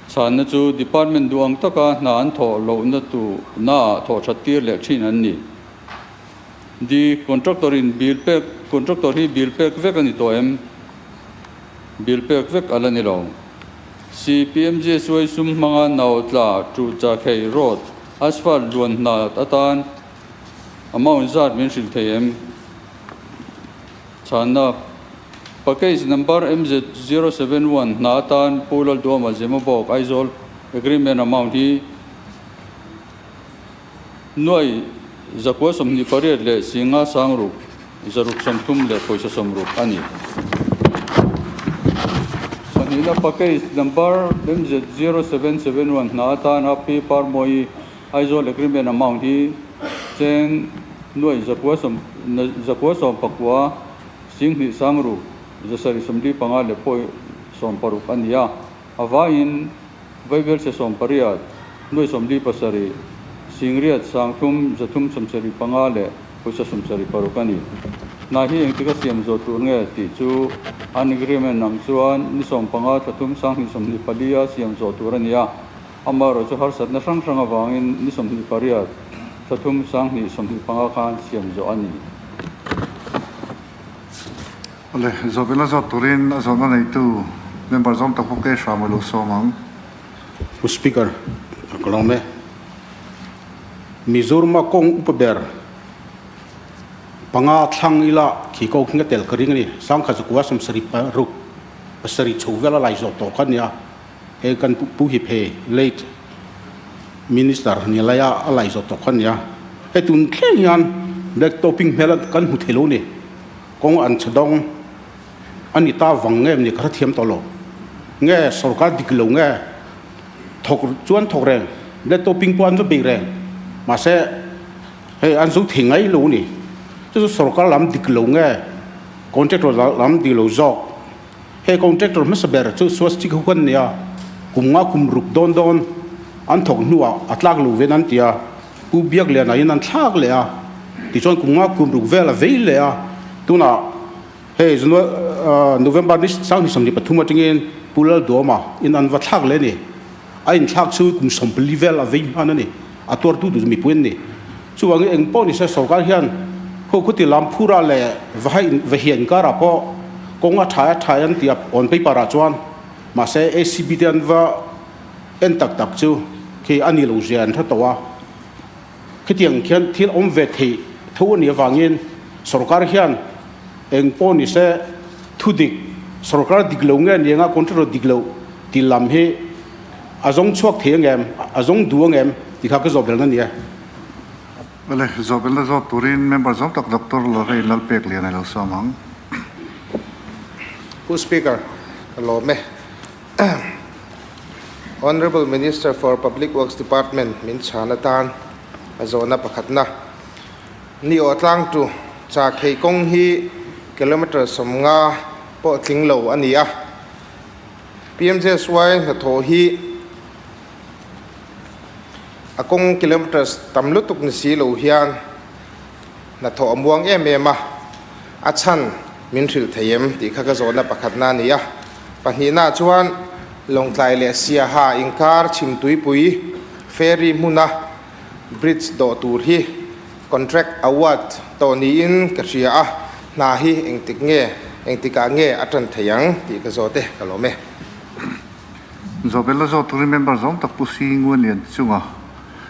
Chhanna chu Department duh ang taka hna an thawh lohna tu naah thawh that tir leh thin an ni. Di contractor in bill pek contractor hi bill pek vek a ni tawh em? Bill pek vek a la ni lo. CPMGSY sum hmanga nau tla chu Chakhei Road asphalt luan hna atan amount zat min hrilh thei em? Chhanna Package number MZ071 hna atan Pu Lalduama Zemabawk Aizawl agreement amount hi Nuai 128 leh singa sangruk 630 leh pawisa 60 a ni. Pahnihna package number MZ0771 hna atana Pi Parmawi Aizawl agreement amount hi cheng nuai 919 singhnih sangruk 775 leh pawi 60 a ni a, a vaiin Vaibel se 18, nuai 47, singriat sangthum 375 leh pawisa 76 a ni. Hna hi engtik a siam zawh tur nge tih chu an agreement ang chuan ni 15 thla thum 2024 a siam zawh tur a ni a, amaherawhchu harsatna hrang hrang avangin ni 28 thla thum 2025 khan siam zawh a ni. Awle, zawhbelh a zawt turin a zawhna neitu member zawm tak pawh kei hram a lo sawm ang. Pu Speaker, ka lawm e. Mizorama kawng upa ber panga thlang ila khi ko khi ka tel ka ring a ni. Sangkhat zakua sawmsarih paruk pasarih chho vel a lai zawh tawh kha a nia. Hei kan Pu Hiphe late Minister ni laia a lai zawh tawh kha a nia. Hei tun thleng hian black topping hmel kan hmu thei lo a ni. Kawng an chhe dawng a ni ta vang nge ni ka hrethiam tawh lo. Nge sorkar dik lo nge thawk chuan thawk reng black topping pawh an va bei reng mahse hei an zo thei ngai lo a ni. Chu chu sorkar lam dik lo nge contractor lam dik lo zawk. He contractor hmasa ber chu Swastik ho kan nia, kum nga kum ruk dawn dawn an thawk hnuah a tlak lo ven an ti a, Pu Biakliana in an thlak leh a, tichuan kum nga kum ruk vel a vei leh a, tunah hei January November ni 2023 atangin Pu Lalduama in an va thlak leh a ni. A inthlak chu kum 14 vel a vei hman a ni. A tuartu tur chu mipui an ni. Chuvangin eng pawh nise sorkar hian ho khuti lam phura leh vahai vahia inkarah pawh kawng a thai a thai an ti a on paper ah chuan mahse ACB te an va en tak tak chu khi a ni lo zia an hre tawh a. Khitiang khian thil awm ve theih tho a nih avangin sorkar hian eng pawh nise thu dik sorkar dik lo nge nia contractor dik lo tih lam hi a zawng chhuak thei angem, a zawng duh angem tih kha ka zawh belna a ni e. Awle, zawh belna zawt turin member zawng tak Doctor Lorraine Lalpeklian a lo sawm ang. Pu Speaker, ka lawm e. Honourable Minister for Public Works Department min chhan atan a zawhna pakhatna ni aw tlang tu Chakhei kawng hi kilometre 50 pawh tling lo a ni a. PMJSY hnathawh hi a kawng kilometres tam lutuk ni si lo hian hnathawh a muang em em a, a chhan min hrilh thei em tih kha ka zawhna pakhatna a ni a. Pahnihna chuan Lawngtlai leh Siaha inkar chhimtuipui ferry hmuna bridge dawh tur hi contract award tawh niin ka hria a, hna hi engtik nge, engtikah nge a tan thei ang tih ka zawt e, ka lawm e. Zawhbel la zawt turin member zawng tak Pu Singuan Lian chunga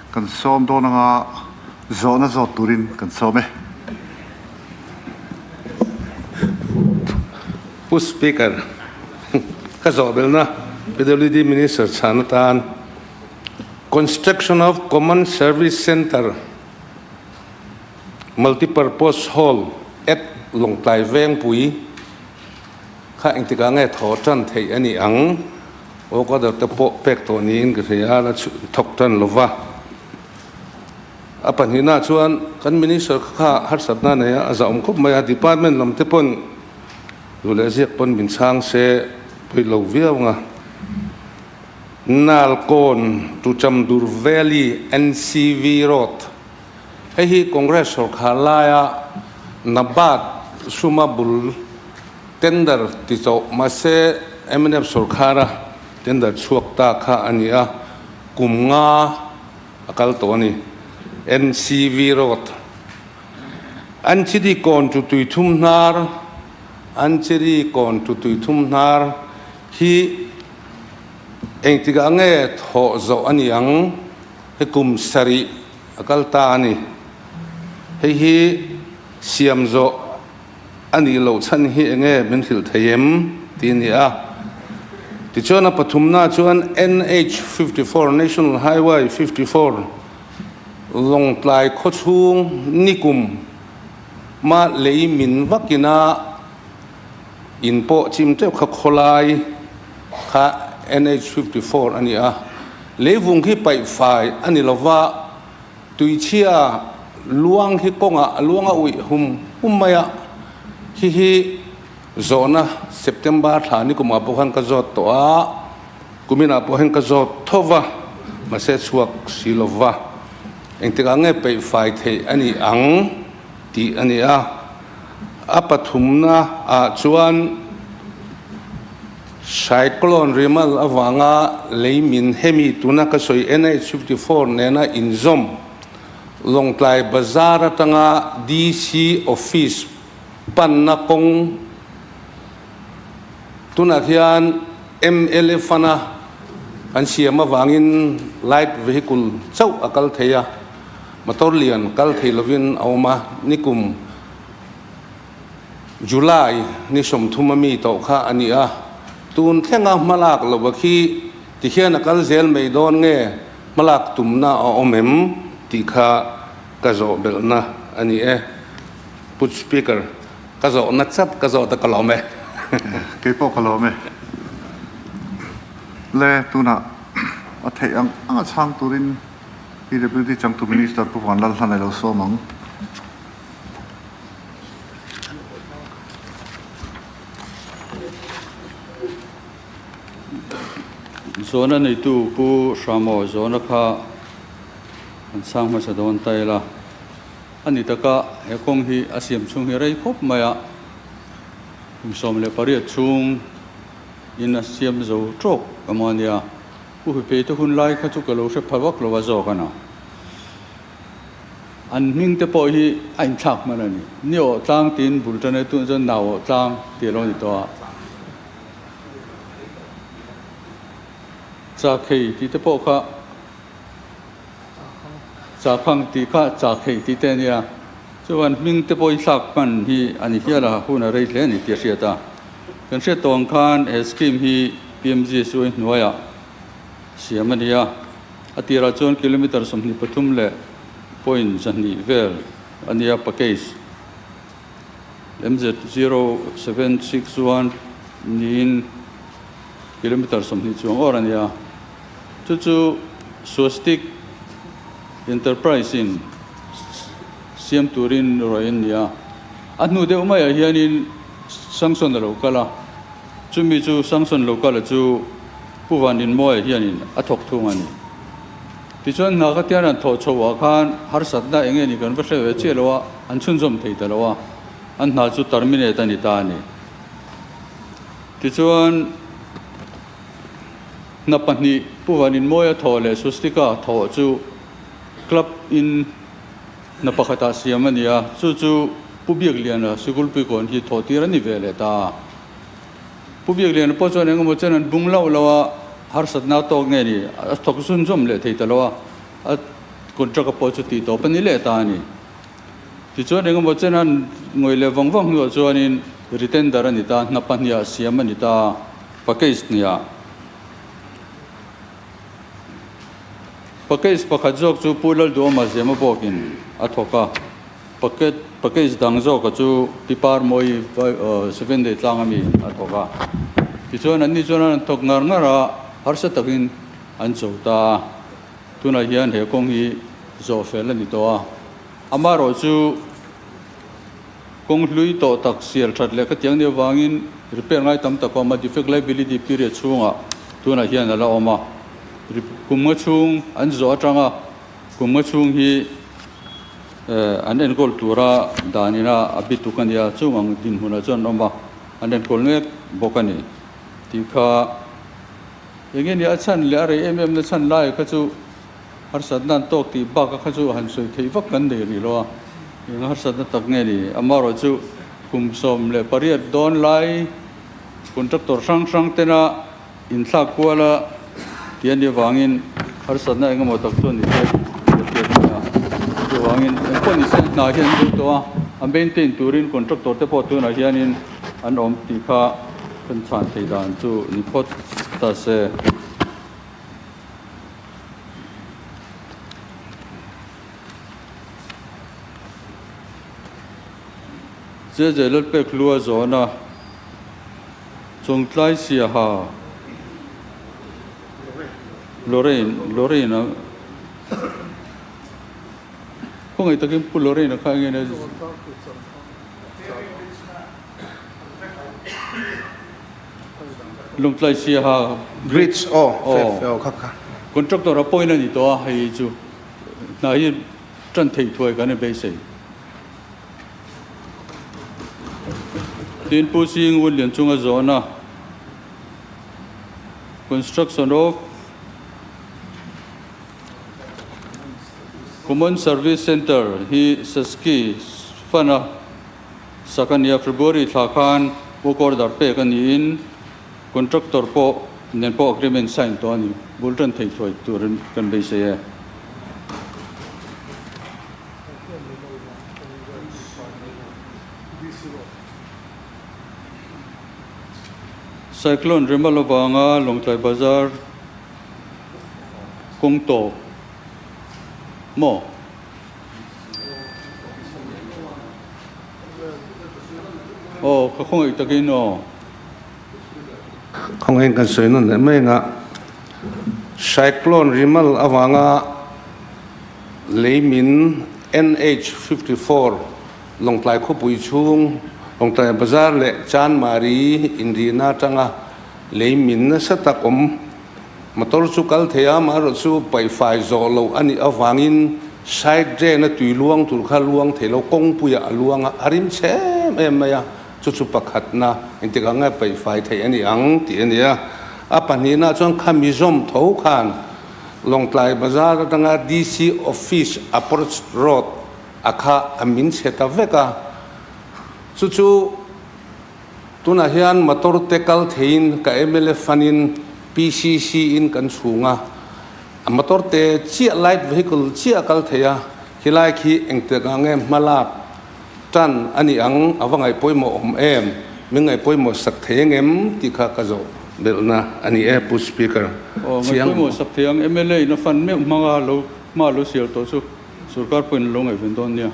kan sawm dawn anga zawhna zawt turin kan sawm e. Pu Speaker, ka zawhbelna PWD Minister chhan atan Construction of Common Service Centre Multipurpose Hall at Lawngtlai Vengpui kha engtikah nge thaw tan theih a ni ang? Work order te pawh pek tawh niin ka hria a, la thawk tan lo va. A pahnihna chuan kan Minister kha kha harsatna a nei a, a zahawm khawp mai a, Department lam te pawn duh leh ziak pawn min chhang se pawi lo viau ang a. Nalkawn to Chamdur Valley NCV Road, Hei hi Congress sorkar laia Nabard suma bul tender ti chauh mahse mnf sorkara tender chhuak ta kha a ni a, kum nga a kal tawh a ni. NCV Road, Anchiri kawn chu tui thum hnar, Anchiri kawn chu tui thum hnar hi Engtikah nge thawh zawh a ni ang? He kum sarih a kal ta a ni. Hei hi siam zawh a nih loh chhan hi enge min hrilh thei em? tih a ni a. Tichuan a pathumna chuan NH 54, National Highway 54, Lawngtlai khawchhung nikum ma lei min vakina In pawh chim teuh kha khawlai kha NH 54 a ni a, leivung khi paih fai a ni lova, tuichhia luang hi kawngah a luang a uih hum hum mai a, khi hi zawhna September thla ni kumah pawh khan ka zawt tawh a, kuminah pawh hian ka zawt tho va, mahse chhuak si lova, engtikah nge paih fai theih a nih ang tih a ni a. A pathumna ah chuan Cyclone Remal avanga lei min hemi tuna ka sawi NH 54 nena inzawm Lawngtlai Bazar atanga DC Office panna kawng tunah hian mla fund a an siam avangin light vehicle chauh a kal thei a. Motor lian kal thei lovin a awm a, nikum July ni 30 a mi tawh kha a ni a, tun thlenga hmalak lo a khi tihian a kal zel mai dawn nge hmalak tumna a awm em tih kha ka zawh belhna a ni e. Pu Speaker, ka zawhna chat ka zawh ta ka lawm e. Kei pawh ka lawm e. Le tunah a theih ang anga chhang turin PWD changtu Minister Pu Vanlalhlan a lo sawm ang. Zawhna neitu Pu Hramaw zawhna kha an chhang hmasa dawn ta ila. A ni taka he kawng hi a siam chhung hi rei khawp mai a, kum 18 chhung in a siam zo tawk emaw a nia. Pu Hipei te hun lai kha chu ka lo hre pha vak lo a zawk a na. An hming te pawh hi a inthlak hman a ni. Ni awh tlang tiin bul tan e tun chuan nau awh tlang tih a lo ni tawh a. Chakhei tih te pawh kha Chakhang tih kha chakhei tih te a nia. Chuan hming te pawh i thlak hman hi a ni hial a, hun a rei hle a ni tih a hriat a. Kan hriat tawh ang khan he scheme hi PMGSUI hnuaiah siam a ni a, a tirah chuan kilometre 23 leh point 200 vel a ni a, package MZ 0761 niin kilometre 20 chuang awr a ni a. Chu chu Swastik Enterprise in siam turin rawih an ni a. A hnu deuh maiah hianin Samson a lo kal a, chumi chu Samson lo kala chu Pu Vaninmawia hianin a thawk thung a ni. Tichuan hna ka tian an thawh chhoh ah khan harsatna eng nge ni kan va hre ve chiah lo a, an chhunzawm thei ta lo a, an hna chu terminate a ni ta a ni. Tichuan hna pahnih Pu Vaninmawia thawh leh Swastika thawh chu club in Hna pakhatah siam a ni a, chu chu Pu Biakliana Sikulpuikawn hi thawh tir a ni ve leh ta a. Pu Biakliana pawh chuan engemaw chen an bung loh lo a, harsatna a tawk nge ni, a thawk zunzawm leh thei ta lo a, a contract a pawh chu tih tawp a ni leh ta a ni. Tichuan engemaw chen an ngawih leh vang vang hnuah chuanin retender a ni ta, hna pahniha siam a ni ta, package hniah. Package pakhat zawk chu Pu Lalduhawma Zema bawkin a thawk a, packet package dang zawka chu Pi Parmawi Seven Day tlang ami a thawk a. Tichuan anni chuan an thawk ngar ngar a, harsa takin an cho ta a. Tunah hian he kawng hi zawh fel a ni tawh a. Amaherawh chu kawng hlui tawh tak sial that leh khatiang nih avangin repair ngai tam tak a awm a, defect liability period chhungah tunah hian a la awm a. Kum nga chhung an zawh atanga kum nga chhung hi an enkawl tura dan ina a bi tuk a nia, chung ang dinhmunah chuan an awm a, an enkawl mek bawk a ni tih kha eng nge ni a chhan leh a rei em em na chhan lai kha chu harsatna an tawk tih bak kha chu han sawi theih vak kan nei rih lo a, eng harsatna tak nge ni amaherawh chu kum 18 dawn lai contractor hrang hrang tena Inthlak kuala tih a nih avangin harsatna eng emaw tak chu a ni thei tih a hriat a ni a. Chuvangin engpawh ni se hna hi an duh tawh a, a maintain turin contractor te pawh tunah hianin an awm tih kha kan chhan thei dan chu ni phawt ta se. Zezei Lalpek hlua zawhna. Chawngtlai Siaha Lorraine Lorraine a khawngaih takin Pu Lorraine a kha enge nia Lawngtlai Siaha Bridge aw aw kha kha Contractor a point a ni tawh a hei chu hna hi tan theih thuai kan beisei. Tin Pu Sing Wun Lian chunga zawhna Construction of Common Service Centre hi Saski fund-a sak a ni a, February thla khan work order pek a niin contractor pawh nen pawh agreement sign tawh a ni. Bul tan thei thuai turin kan beisei e. Cyclone Remal avanga Lawngtlai Bazar kawng tawp maw? Aw, ka khawngaih takin aw. Khawngaihin kan sawi nawn leh mai anga Cyclone Remal avanga leimin NH 54 Lawngtlai khawpui chhung, Lawngtlai Bazar leh Chanmari inrihna atanga lei min nasa tak awm. Motor chu kal thei a, amaherawh chu paihfai zawh loh a nih avangin side drain a tui luang tur kha luang thei lo, kawngpuiah a luang a, a rim chhe em em mai a, chu chu pakhatna engtik ang nge paihfai theih a ni ang tih a ni a. A pahnihna chuan khami zawm tho khan Lawngtlai Bazar atanga DC Office approach road a kha a min chhe ta vek a, chu chu tunah hian motor te kal theiin ka mla fund-in PCC in kan chhung a, a motor te chiah light vehicle chiah a kal thei a, khilai khi engtik ah nge hma lak tan a ni ang a va ngaihpawimawh awm em, min ngaihpawimawh sak thei engem tih kha ka zawh belhna a ni e Pu Speaker. Aw ngaihpawimawh sak thei ang mla in a fund meuh hmanga lo hma lo sial tawh chu. Sorkar pawhin a lo ngaihven dawn nia.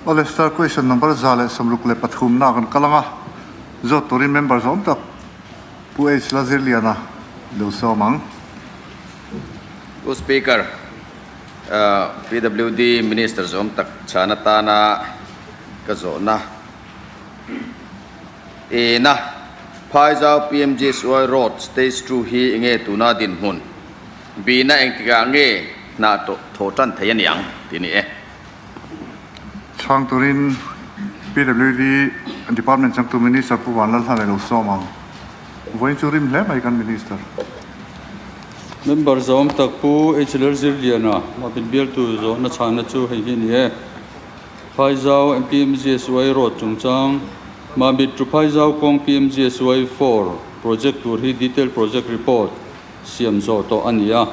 Awle star question number 163 na kan kal anga zawt turin member zawm tak Pu H Lazirliana lo sawm ang. Pu Speaker, PWD Minister zawm tak chhan atana ka zawhna Ena, Phaizau PMGSY Road Stage Two hi enge tuna dinhmun? Bina engtikah nge hna thaw tan thei a niang? tih a ni e. Chhang turin PWD Department changtu Minister Pu Vanlalhlan a lo sawm ang. Vawiin chu rim hle mai kan Minister. Member zawm tak Pu HLR Zirliana, Mapin bialtu zawhna chhana chu hei hi a ni e. Phaizau MPMGSY Road chungchang, Mamit to Phaizau kawng PMGSY 4 project tur hi detail project report siam zawh tawh a ni a.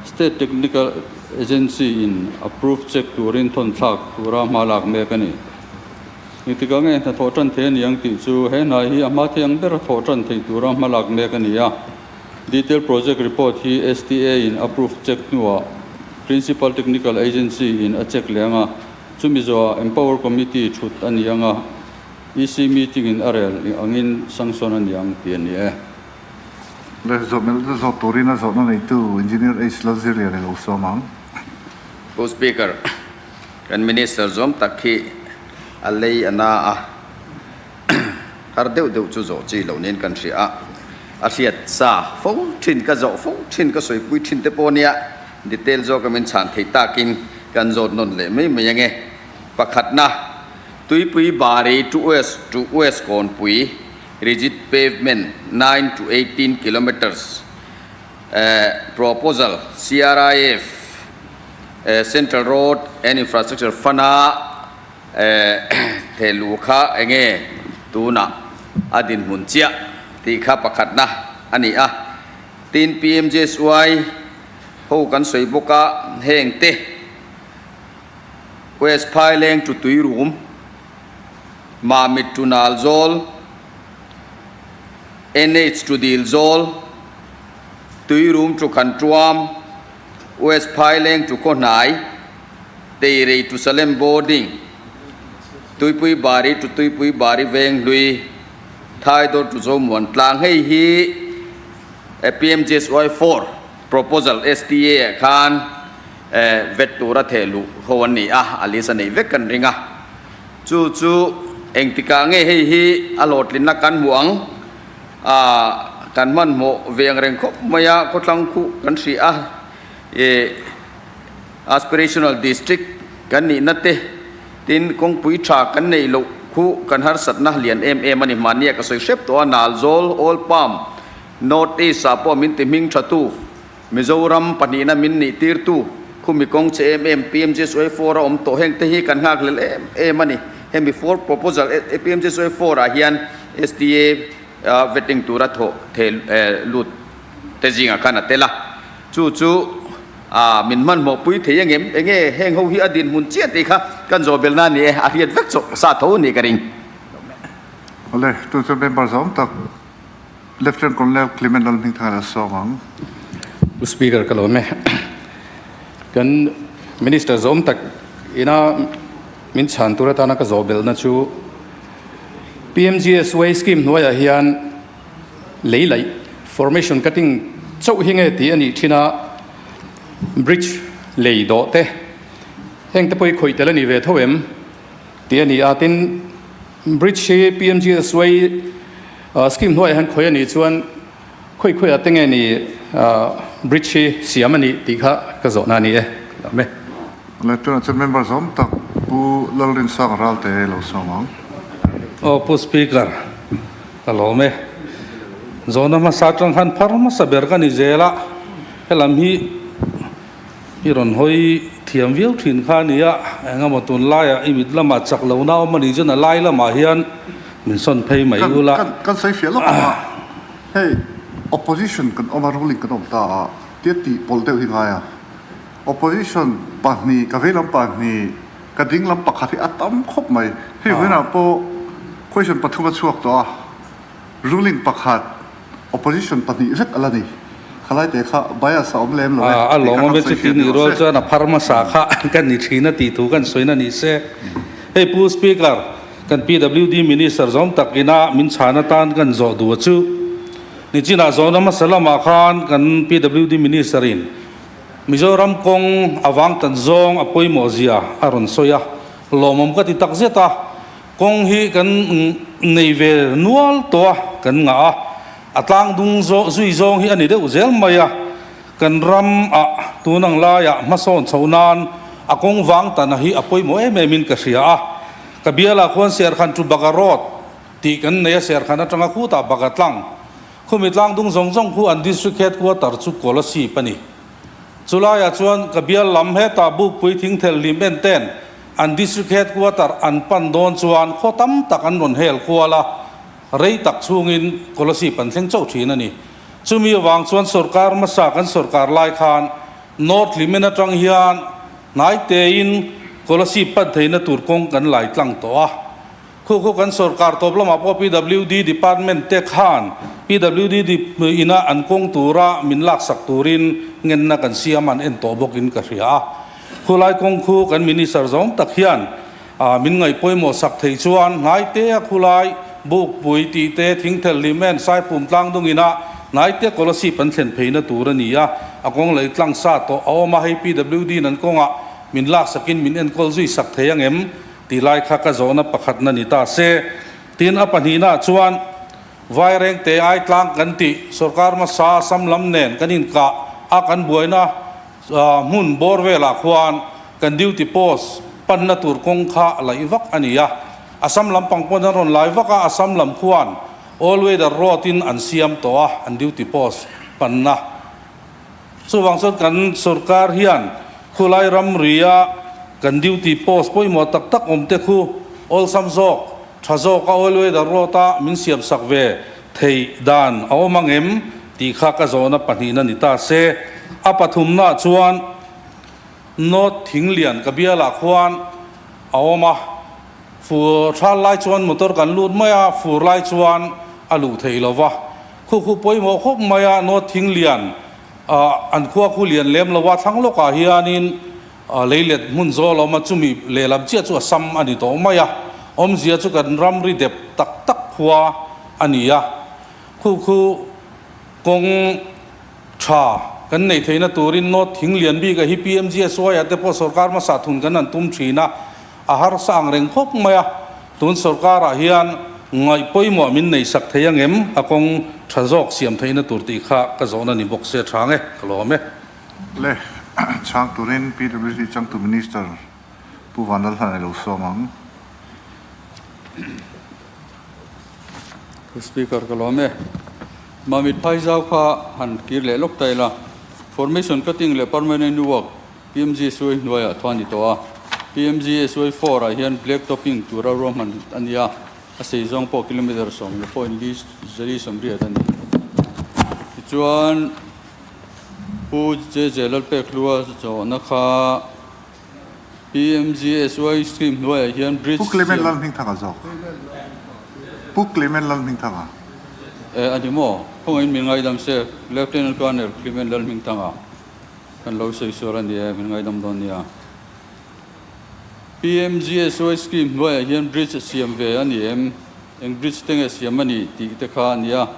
State Technical Agency in approve check turin thawn thlak tura hma lak mek a ni. Engtikah nge hnathawh tan thei a ni ang tih chu he hnai hi a hma thei ang bera thawh tan thei tura hma lak mek a ni a. Detail project report hi STA in approve check hnuah Principal Technical Agency in a check leh ang a, chumi zawhah Empower Committee thut a ni ang a, EC meeting in a rel angin sanction a ni ang tih a ni e. Le zawh melh te zawh turin a zawhna neitu Engineer H Lalzirlian i lo sawm ang. Pu Speaker, kan Minister zawm tak hi a lei a na a. Har deuh deuh chu zawh chi loh niin kan hria a, a hriat sa fo thin, ka zawh fo thin, ka sawipui thin te pawh nia detail zawk a min chhan thei takin kan zawt nawn leh mai mai ange. Pakhatna, Tuipui Bari to West to West Kawnpui rigid pavement 9 to 18 kilometres proposal CRIF Central Road and Infrastructure Fund-a Theh luh kha enge tunah a dinhmun chiah tih kha pakhatna a ni a. Tin, PMJSY ho kan sawi bawk a, heng te West Phaileng to Tuirum, Mamit to Nalzawl, NH to Dilzawl, Tuirum to Khantuam, West Phaileng to Khawhnai, Teirei to Salem Boarding, Tuipui Bari to Tuipui Bari Venghlui, Thaidawr to Zomuan Tlang. Hei hi PMGSY 4 proposal STA ah khan vet tura theh luh ho an ni a, a list a neih vek kan ring a. Chu chu engtikah nge hei hi a hlawhtlinna kan hmuh ang? Kan hmanhmawh ve ang reng khawp mai a, khawthlang khuh kan hrih a. Aspirational District kan nihna te, tin kawngpui tha kan neih loh khu kan harsatna lian em em a ni. Hmania ka sawi hrep tawh a, Nalzawl, Oil Palm, North East ah pawh min ti hming tha tu, Mizoram pahnihna min nih tir tu, khumi kawng che em em PMGSY 4 a awm tawh heng te hi kan nghakhlel em em a ni. Hemi four proposal PMGSY 4 ah hian STA vetting tura thawh thei lut te zingah khan a tel a, chu chu. A min hmanhmawh pui thei angem? Enge heng ho hi a dinhmun chiah tih kha kan zawh belh na a ni e, a hriat vek chawh sa tho a nih ka ring. Awle, tun chuan member zawng tak Lieutenant Colonel Clement Lalhmingthanga la sawm ang. Pu Speaker ka lawm e. Kan Minister zawng tak ina min chhan tur atana ka zawh belhna chu PMGSY scheme hnuaiah hian lei laih, formation cutting, chauh hi nge tih a nih thin a, bridge lei dawh te heng te pawh hi khawih tel a nih ve tho em tih a ni a, tin bridge hi PMGSY scheme hnuaiah hian khawih a nih chuan khawi khawiah te nge ni bridge hi siam a nih tih kha ka zawhna a ni e. Lawm e. Tunah chuan member zawm tak Pu Lalrinsanga Ralte lo sawm ang. Aw Pu Speaker. Ka lawm e. Zawhna hmasa atang khan phar hmasa ber ka ni zel a, helam hi i rawn hawi thiam viau thin kha a ni a, eng emaw tunlaiah i mit lamah chak lo na awm a nih chuan a lai lamah hian min sawn phei mai ula. Kan sawi fiah lawk ang a, hei opposition kan awm a, ruling kan awm ta a, tia tih pawlh deuh hi ngai a, opposition pahnih ka veilam pahnih, Ka ding lam pakhat hi a tam khawp mai. Hei vawiinah pawh question pathum a chhuak tawh a, ruling pakhat, opposition pahnih vek a la ni. Khalai te kha bias a awm lem lo e. A lawm awm e, chuti nih rual chuan a phar hmasa kha kan ni thin a tih thu kan sawi na ni se. Hei Pu Speaker, kan PWD Minister zawm tak ina min chhan atan kan zawh duh a chu. Nichinah zawhna hmasa lamah khan kan PWD Minister in Mizoram kawng a vang tan zawng a pawimawh zia a rawn sawi a, lawmawm ka ti tak zet a, kawng hi kan nei ve nual tawh a, kan ngah a, a tlang dung zui zawng hi a ni deuh zel mai a, kan ram ah tun ang laiah hmasawn chhoh nan a kawng vang tan a hi a pawimawh em em in ka hria a, ka bialah khuan Serkhan to Baga Road tih kan nei a, Serkhan atanga khutah Baga tlang Khumi tlangdung zawng zawng khu an District Headquarter chu Kolasib a ni. Chulaiah chuan ka bial lam hetah Bukpui thingthel hlim en ten an District Headquarter an pan dawn chuan khaw tam tak an rawn hel kual a, rei tak chhungin Kolasib an thleng chauh thin a ni. Chumi avang chuan sorkar hmasa kan sorkar lai khan North Hlimen atang hian hnai tein Kolasib pan theihna tur kawng kan lai tlang tawh a. Khu khu kan sorkar tawp lamah pawh PWD department te khan PWD ina an kawng tura min laksak turin ngenna kan siam an en tawh bawkin ka hria a. Khulai kawng khu kan minister zawng tak hian min ngaih pawimawh sak thei chuan hnaite a khulai Bukpui tih te Thingthel Hlimen Saipum Tlangdung ina hnaite Kolasib an thlen pheina tur a ni a, a kawng lei tlang sa tawh a awm a, hei PWD in an kawngah min laksakin min enkawl zui sak thei angem? Ti lai kha ka zawhna pakhatna ni ta se. Tin, a pahnihnaah chuan Vairengte ai tlang kan tih sorkar hmasa Assam lam nen kan inkah a kan buaina hmun bawr velah khuan kan duty post panna tur kawng kha laih vak a ni a. Assam lampang pawn an rawn lai vak a, Assam lam khuan all weather road in an siam tawh a an duty post panna. Chuvang chuan kan sorkar hian khulai ramria kan duty post pawimawh tak tak awm te khu awlsam zawk, tha zawk a oil weather road a min siam sak ve theih dan a awm ang em tih kha ka zawhna pahnihna ni ta se. A pathumnaah chuan North Thinglian ka bialah khuan a awm a, fur thal lai chuan motor kan lut mai a, fur lai chuan a luh theih lo va. Khu khu pawimawh khawp mai a, North Thinglian ah an khua khu lian lem lo a, thlang lawkah hianin leilet hmun zawl a awm a, chumi lehlam chiah chu a sam a ni tawh mai a, awmzia chu kan ramri dep tak tak khua a ni a, khu khu kawng tha kan neih theihna turin North Thinglian bik a hi PMGSY ah te pawh sorkar hmasa thun kan han tum thin a, A harsa ang reng khawp mai a, tun sorkarah hian ngaih pawimawh min nei sak thei angem? A kawng tha zawk siam theihna tur tih kha ka zawhna ni bawk se tha nge, ka lawm e. Le, chhang turin PWD changtu Minister Pu Vanlalhlana i lo sawm ang. Pu Speaker ka lawm e. Mamit Phaizau kha han kir leh lawk ta ila, Formation cutting leh permanent work PMG suai hnuaiah thuan ni tawh a, PMG suai four ah hian black topping tura ruahman a ni a, a sei zawng pawh kilometre sawm leh point li zali sawmriat a ni. Tichuan. Pu JJ Lalpekhlua zawhna kha PMGSY scheme hnuaiah hian bridge Pu Clement siam. Lalhmingthanga zawk. Pu Clement Lalhmingthanga. E a ni maw? Khawngaihin min ngaidam se, Lieutenant Colonel Clement Lalhmingthanga kan lo sawi sual a ni e, min ngaidam dawn nia. PMGSY scheme hnuaiah hian bridge siam ve a ni em? Eng bridge te nge siam a ni tih te kha a ni a.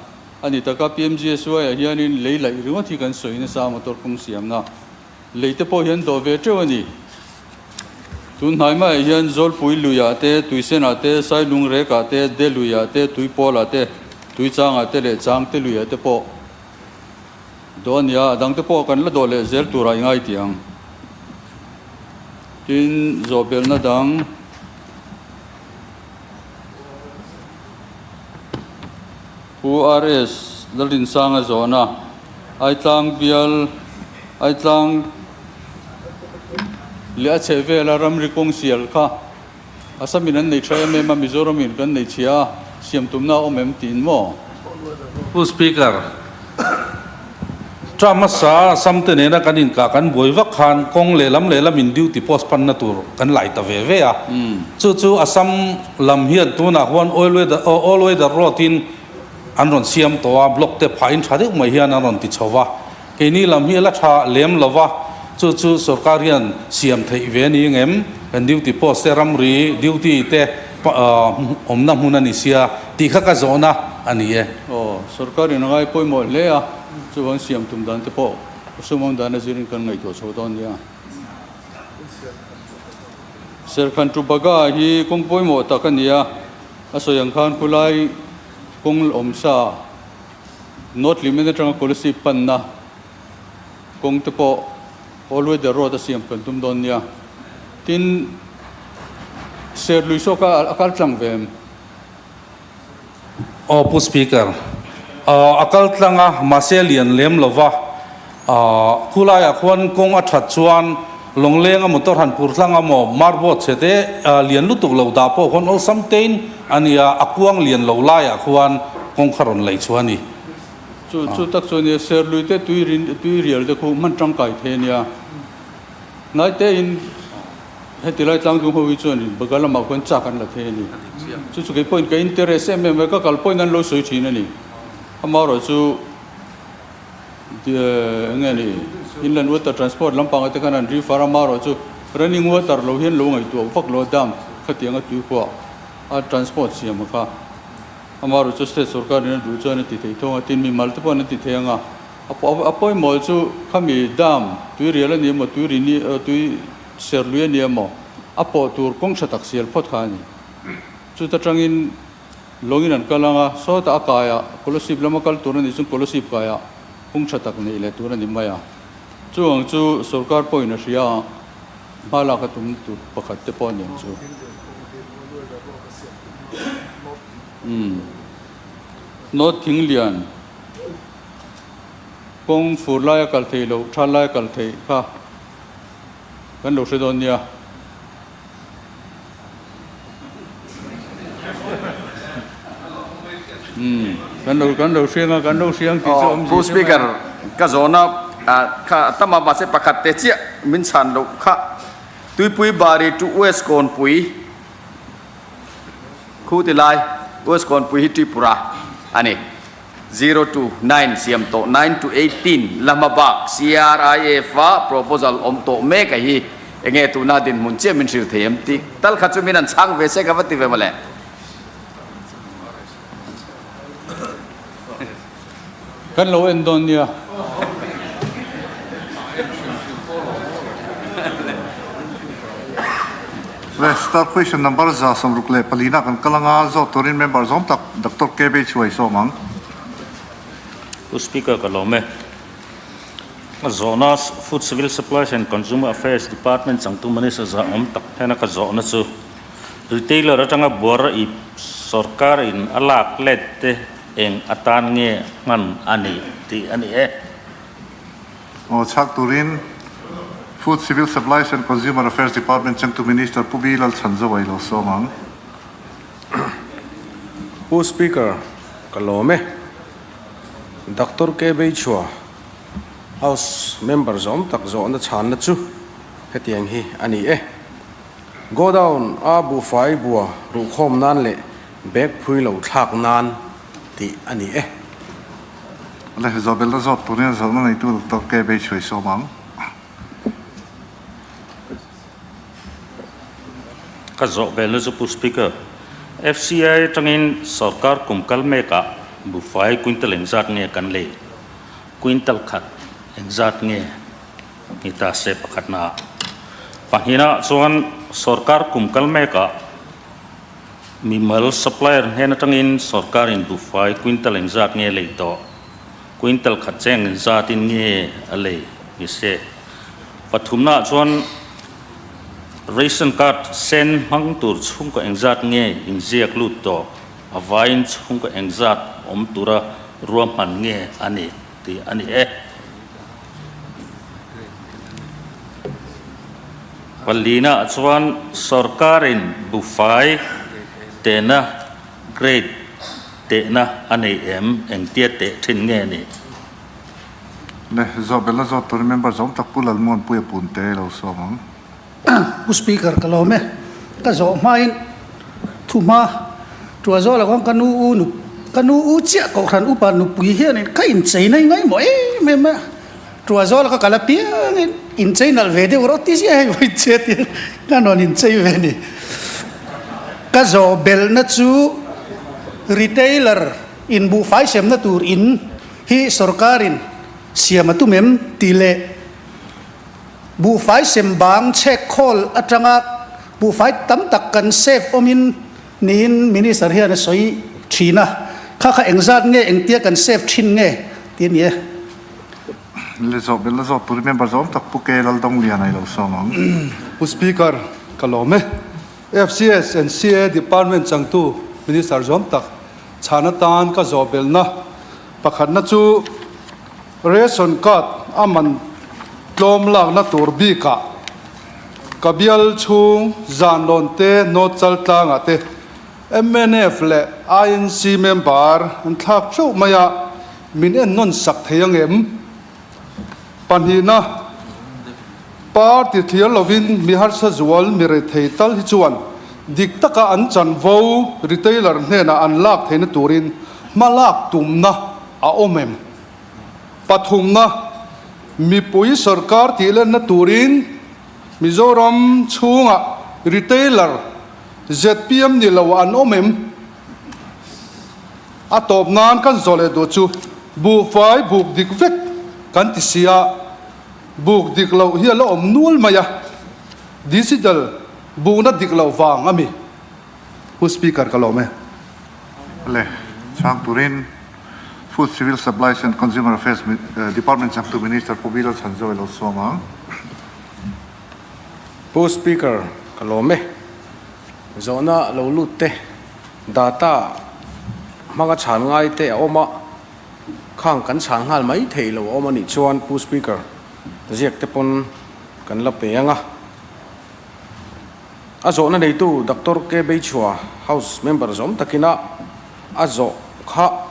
A ni taka PMGSY ah hianin lei laih ringawt hi kan sawi nasa a motor kawng siamna lei te pawh hian dawh ve teuh a ni. Tun hnai maiah hian Zawlpui luiah te, Tuisenah te, Sailungrekah te, Deluiah te, Tuipawlah te, Tuichangah te leh Changte luiah te pawh dawh a ni a, a dangte pawh kan la dawh leh zel turah i ngai tih ang. Tin, zawhbelhna dang. Pu RS Lalrinsanga zawhna, Aitlang bial, Aitlang leh a chhehvela ramri kawng sial kha Assam in an nei tha em em a, Mizoram in kan nei chhia a, siam tumna a awm em tiin maw? Pu Speaker, Term hmasa Assam te nena kan inkah kan buai vak khan kawng lehlam lehlam in duty post panna tur kan lai ta ve ve a. Chu chu Assam lam hian tunah huan oil weather all weather road in an rawn siam tawh a, block te phahin tha deuh mai hian an rawn ti chho va. Keini lam hi a la tha lem lo va, chu chu sorkar hian siam theih ve a ni ngem? Kan duty post te ramri duty te awmna hmun a ni sia tih kha ka zawhna a ni e. Aw, sorkar in a ngai pawimawh hle a, chuvang siam tum dan te pawh sumawm dan a zirin kan ngaihtuah chho dawn nia. Serkhan Tubaga hi kawng pawimawh tak a ni a, a sawi ang khan khulai kawng awm sa North Limen atanga Kolasib panna kawng te pawh all weather road a siam kan tum dawn nia. Tin, Serlui saw kha a kal tlang ve em? Aw Pu Speaker, a kal tlang a, mahse a lian lem lo va, khulaiah khuan kawng a that chuan Lawnglenga motor han pur tlang a maw, marboat chhe te lian lutuk lo dah pawh khuan awlsam tein a nia, a kuang lian lo laiah khuan kawng kha rawn lei chu a ni. Chu chu tak chu a nia, Serlui te tui rin tui rial te khu hman tangkai thei a nia. Hnai tein heti lai tlangdung ho hi chuan Baga lamah khuan chak an la thei a ni. Chu chu kei pawhin ka interest em em a, ka kal pawhin an lo sawi thin a ni. Amaherawhchu chu. Enge ni inland water transport lampang te khan an refer a marawh chu running water lo hian lo ngaihtuah vak lo a dam khatiang a tuikhuah a transport siam a kha amarawh chu state sorkar in a duh chuan a ti thei thung a tin mimal te pawh an ti thei ang a a pawimawh chu khami dam tui rial a ni emaw tui ri ni tui ser lui a ni emaw a pawh tur kawng tha tak sial phawt kha a ni chuta tangin Lawngin an kal ang a, sawtah a kaiah Kolasib lama kal tur a nih chuan Kolasib kaiah kawng tha tak neih leh tur a ni mai a. Chu ang chu sorkar pawhin a hria a, hma lak a tum tur pakhat te pawh a ni ang chu. Umm. North Thinglian kawng fur laia kal theih loh, tha laia kal theih kha kan lo hre dawn nia. Kan lo kan lo hriang a, kan lo hriang tih chu awmzia Pu Speaker, ka zawhna kha a tam a, mahse pakhat te chiah min chhan loh kha. Tuipui Bari to West Kawnpui khu ti lai, West Kawnpui hi Tripura a ni. 0 to 9 siam tawh, 9 to 18 la hma bak CRIF a proposal awm tawh mek a hi enge tuna dinhmun chiah min hrilh thei em tih tal kha chu min an chhang ve se ka va ti ve mawle. Kan lo en dawn nia. Le star question number 164 na kan kal anga zawt turin member zawm tak Doctor KB Chhuai sawm ang. Pu Speaker ka lawm e. A zawhna Food Civil Supplies and Consumer Affairs Department changtu Minister za awm tak hnena ka zawhna chu retailer atanga buara ip sorkar in a lak let te eng atan nge hman a ni tih a ni e. Aw chhak turin Food Civil Supplies and Consumer Affairs Department changtu Minister Pu Bilal Chhanzawai lo sawm ang. Pu Speaker, ka lawm e. Doctor K. Beichhua, House member zawm tak zawhna chhanna chu hetiang hi a ni e. Godown a buhfai bua ruhkhawm nan leh bag phui lo thlak nan tih a ni e. Le, Zawhbelna zawt turin zawhna neitu Doctor K. Beishui sawm ang. Ka zawhbelna chu Pu Speaker, FCI atangin sorkar kum kal mekah buhfai quintal engzat nge kan lei? Quintal khat engzat nge ni ta se pakhatnaah? Pahnihnaah chuan sorkar kum kal mekah mimal supplier hnen atangin sorkarin buhfai quintal engzat nge lei tawh? Quintal khat cheng engzatin nge a lei ni se? Pathumnaah chuan Ration card sen hmang tur chhungkaw engzat nge inziak lut tawh, a vaiin chhungkaw engzat awm tura ruahman nge a ni tih a ni e. Palinaah chuan sorkarin buhfai tehna grade tehna a nei em, engtia teh thin nge ni? Le, Zawhbelna zawt turin member zawm tak Pu Lalmuanpuia Punte lo sawm ang. Pu Speaker ka lawm e. Ka zawh hmain thuhma tua zawh lo khan ka nu u nu ka nu u chiah kohhran upa nupui hianin ka inchei nai ngaimawh em em a. Tua zawh lo ka kal apiangin inchei nalh ve deuh rawh ti ziah hei vawi che tiin ka rawn inchei ve ni. Ka zawh belhna chu retailer inbuhfai semna tur in Hi sorkarin siam a tum em tih leh buhfai sem bang chhek khawl atanga buhfai tam tak kan save awmin niin Minister hian a sawi thin a, kha kha engzat nge engtia kan save thin nge tih a ni e. Le zawh belh la zawh tur member zawm tak Pu K Laldongliana i lo sawm ang. Pu Speaker, ka lawm e. FCS and CA Department changtu Minister zawm tak Chhan atan ka zawh belhna pakhatna chu ration card a man tlawm lakna tur bikah ka bial chhung zanlawn te North Chaltlangah te mnf leh INC member an thlak theuh mai a, min en nawn sak thei angem? Pahnihna, party thlir lovin mi harsa zual mi rethei tal hi chuan dik taka an chanvo retailer hnenah an lak theihna turin hma lak tumna a awm em? Pathumna, mipui sorkar tihlenna turin Mizoram chhungah retailer zpm ni lo an awm em? A tawp nan kan zawh leh duh chu buhfai buk dik vek kan ti si a, buk dik loh hi a la awm nual mai a, digital bukna dik loh vang a mi? Pu Speaker ka lawm e. Le chhang turin Food Civil Supplies and Consumer Affairs Department changtu Minister Pu Bilal Chhanzawia lo sawm ang. Pu Speaker ka lawm e. Zawhna lo lut te. Data hmanga chhan ngai te a awm a, khang kan chhan nghal mai thei lo a awm a nih chuan Pu Speaker ziak te pawn kan la pe ang a. A zawhna neitu Doctor K Beichhua House member zawm takin a a zawh kha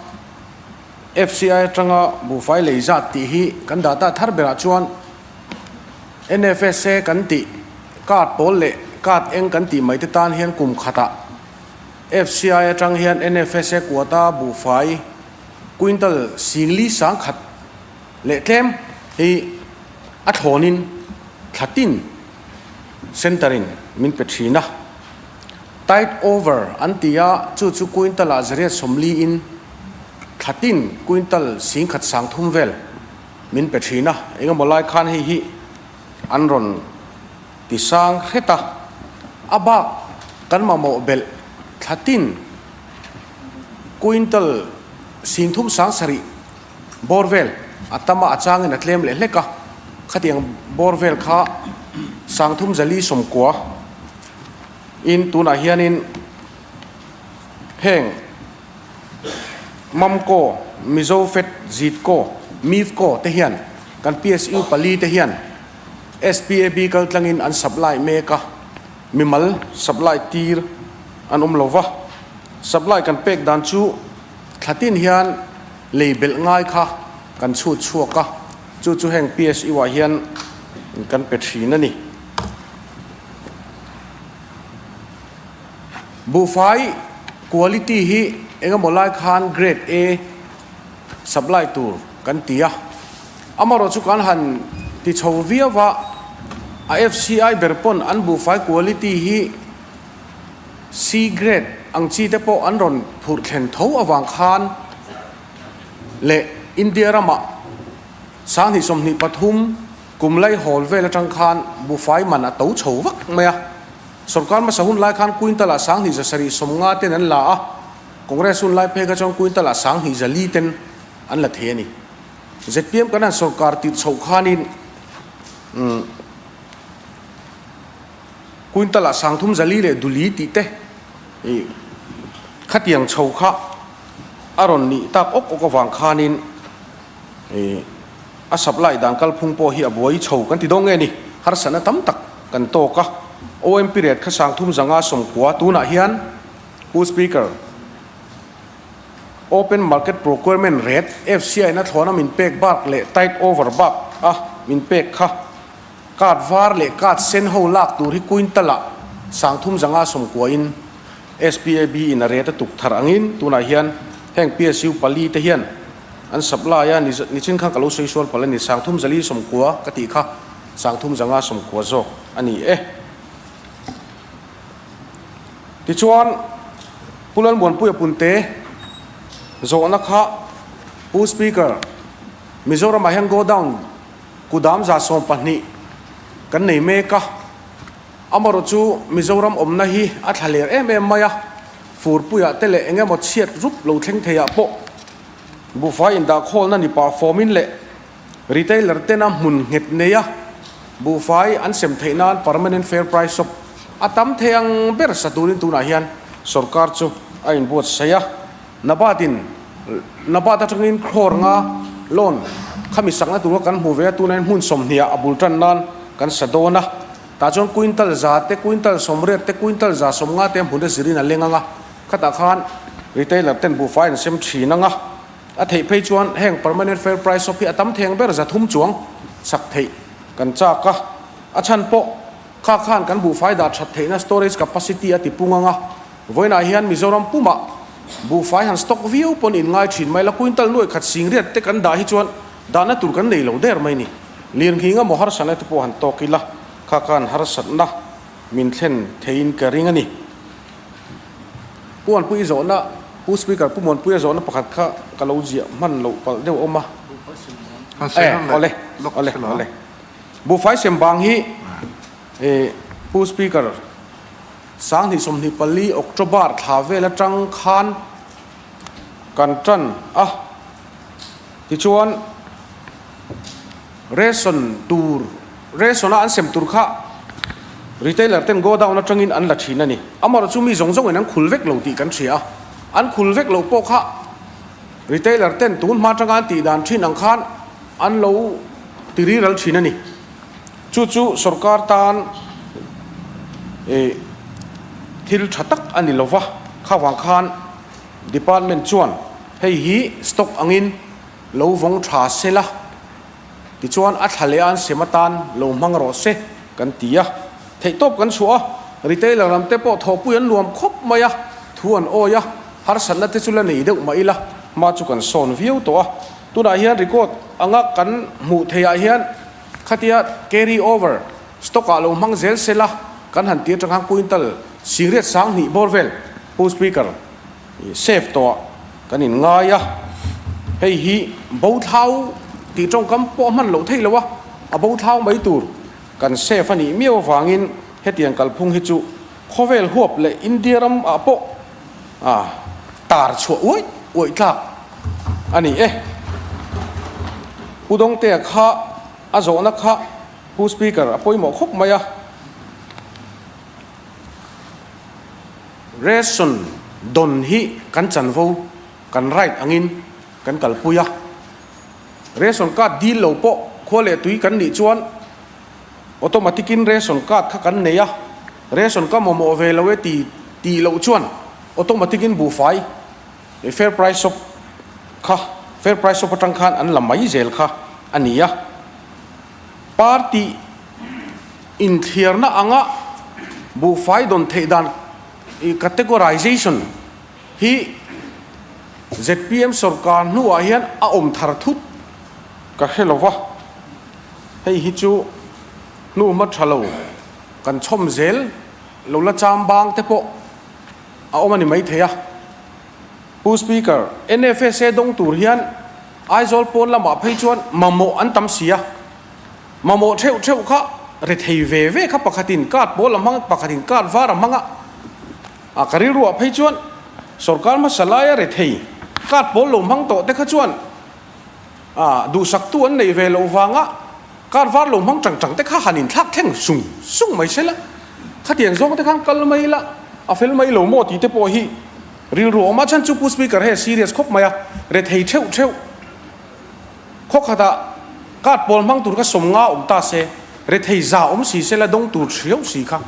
FCI atanga buhfai lei zat tih hi kan data thar berah chuan NFSA kan tih card pawl leh card eng kan tih mai te tan hian kum khatah FCI atang hian NFSA quota buhfai quintal singli sangkhat leh tlem hi a thlawnin thla tin centre in min pe thin a. Tide over an ti a, chu chu quintal ah zariat 40 in thla tin quintal singkhat 30 vel min pe thin a. Engemaw lai khan hei hi an rawn ti sang hret a, a bak kan mamawh belh thla tin quintal 30 7 bawr vel a tam a, a changin a tlem leh hlek a, khatiang bawr vel kha 3490 in tunah hianin heng Mamco, Mizofed, Zitco, Mifco te hian kan PSU pali te hian SPAB kaltlangin an supply mek a, mimal supply tir an awm lo va. Supply kan pek dan chu thla tin hian lei belh ngai kha kan chhut chhuak a. Chu chu heng PSU ah hian kan pe thin a ni. Buhfai quality hi engemaw lai khan grade A supply tur kan ti a. Amaherawhchu kan han ti chho viau va, a FCI ber pawn an buhfai quality hi C grade ang chi te pawh an rawn phurh thlen tho avang khan leh India ramah 2023 kum lai hawl vel atang khan buhfai man a to chho vak mai a. Sorkar hmasa hun lai khan quintal ah 2750 ten an la a, Congress hun lai phei kha chuan quintal ah 2400 ten an la thei a ni. Zpm kan han sorkar tirh chhoh khanin umm quintal ah 34 leh duli tih te ih khatiang chho kha a rawn nih tak awk awk avang khanin ih a supply dan kalphung pawh hi a buai chho kan ti dawn nge ni, harsatna tam tak kan tawk a, OMP rate kha 3590 tunah hian Pu Speaker, Open Market Procurement Rate, FCI na thlawna min pek bak leh tight over bak a min pek kha card var leh card sen ho lak tur hi quintal ah 3590 in SPAB in a rate a tuk thar angin tunah hian heng PSU pali te hian An supply a, nichin khan ka lo sawi sual palh a ni, 3490 ka tih kha 3590 zawk a ni e. Tichuan, Pu Lalmuanpuia Punte zawhna kha Pu Speaker, Mizoramah hian godown kudam 12 kan nei mek a, amaherawh chu Mizoram awmna hi a thla ler em em mai a, furpuiah te leh engemaw chhiat rup lo thleng theiah pawh Buhfai indahkhawlna ni pah fawmin leh retailer tena hmun nghet neia buhfai an sem theih nan permanent fair price shop a tam thei ang ber sa turin tunah hian sorkar chu a inbuatsaih a. NABARD in NABARD atangin crore nga loan khami sakna tur kha kan hmu ve a, tunah hian hmun 20 ah a bul tan nan kan sa dawn a. Tah chuan quintal za te, quintal 80 te, quintal 150 te hmun a zirin a leng ang a. Khatah khan retailer ten buhfai an sem thin ang a, a theih phei chuan heng permanent fair price shop hi a tam theng ber 300 chuang sak theih kan chak a, a chhan pawh kha khan kan buhfai dah that theihna storage capacity a ti pung ang a, vawiinah hian Mizoram pumah buhfai han stock viau pawn in ngai thin mai la, quintal nuai khat singriat te kan dah hi chuan dahna tur kan nei lo der mai ni. Lirnghing emaw harsatna te pawh han tawk ila kha khan harsatna min thlen theiin ka ring a ni. Pu Muanpui i zawhna, Pu Speaker, Pu Muanpuia zawhna pakhat kha ka lo ziah hman loh palh deuh awm a. E, awle, awle, awle. Buhfai sem bang hi e, Pu Speaker, 2024 October thla vel atang khan kan tan a, tichuan Ration tur, ration a an sem tur kha retailer ten godown atangin an la thin a ni. Amaherawhchu chu mi zawng zawngin an khul vek lo tih kan hria a, an khul vek lo pawh kha retailer ten tun hma atanga an tih dan thin ang khan an lo ti riral thin a ni. Chu chu sorkar tan thil tha tak a ni lova, kha vang khan department chuan hei hi stock angin Lo vawng tha se la, tichuan a thla leh a an sem atan lo hmang rawh se kan ti a. Theihtawp kan chhuah a, retailer lam te pawh thawhpui an nuam khawp mai a, thu an awi a, harsatna te chu la nei deuh mah ila, hma chu kan sawn viau tawh a. Tunah hian record anga kan hmuh theihah hian khatia carry over stock ah lo hmang zel se la kan han ti atang khan quintal 22,000 bawr vel Pu Speaker. Safe tawh kan in ngai a, hei hi bo thlau tih tawngkam pawh a hman loh theih lo a, a bo thlau mai tur kan safe a nih miau avangin hetiang kalphung hi chu khawvel huap leh India ram ah pawh tar chhuah uaih uaih tlak a ni e. Pu Dawngtea kha a zawhna kha Pu Speaker a pawimawh khawp mai a. Ration dawn hi kan chanvo, kan right angin kan kalpui a. Ration card dil lo pawh khua leh tui kan nih chuan automatic in ration card kha kan nei a, ration ka mamawh ve lo e ti tih loh chuan automatic in buhfai fair price shop kha fair price shop atang khan an la mai zel kha a ni a. Party inthliarna anga buhfai dawn theih dan categorization hi zpm sorkar hnuah hian a awm thar thut ka hre lo va, hei hi chu hnu hma tha lo kan chhawm zel lo la cham bang te pawh a awm a ni maithei a. Pu Speaker, NFSA dawng tur hian Aizawl pawn lamah phei chuan mamawh an tam si a, mamawh theuh theuh kha rethei ve ve kha pakhatin card pawl a hmang a, pakhatin card var a hmang a, a ka rilruah phei chuan sorkar hmasa laia rethei card pawl lo hmang tawh te kha chuan a duhsaktu an neih ve loh vanga card var lo hmang tang tang te kha han inthlak thleng sung sung mai se la, khatiang zawng te khan kal mai la a fel mai lo maw tih te pawh hi Rilru awm a chhan chu Pu Speaker hei a serious khawp mai a, rethei theuh theuh khaw khatah card pawl hmang tur kha 50 awm ta se, rethei za awm si se la dawng tur thiau si kha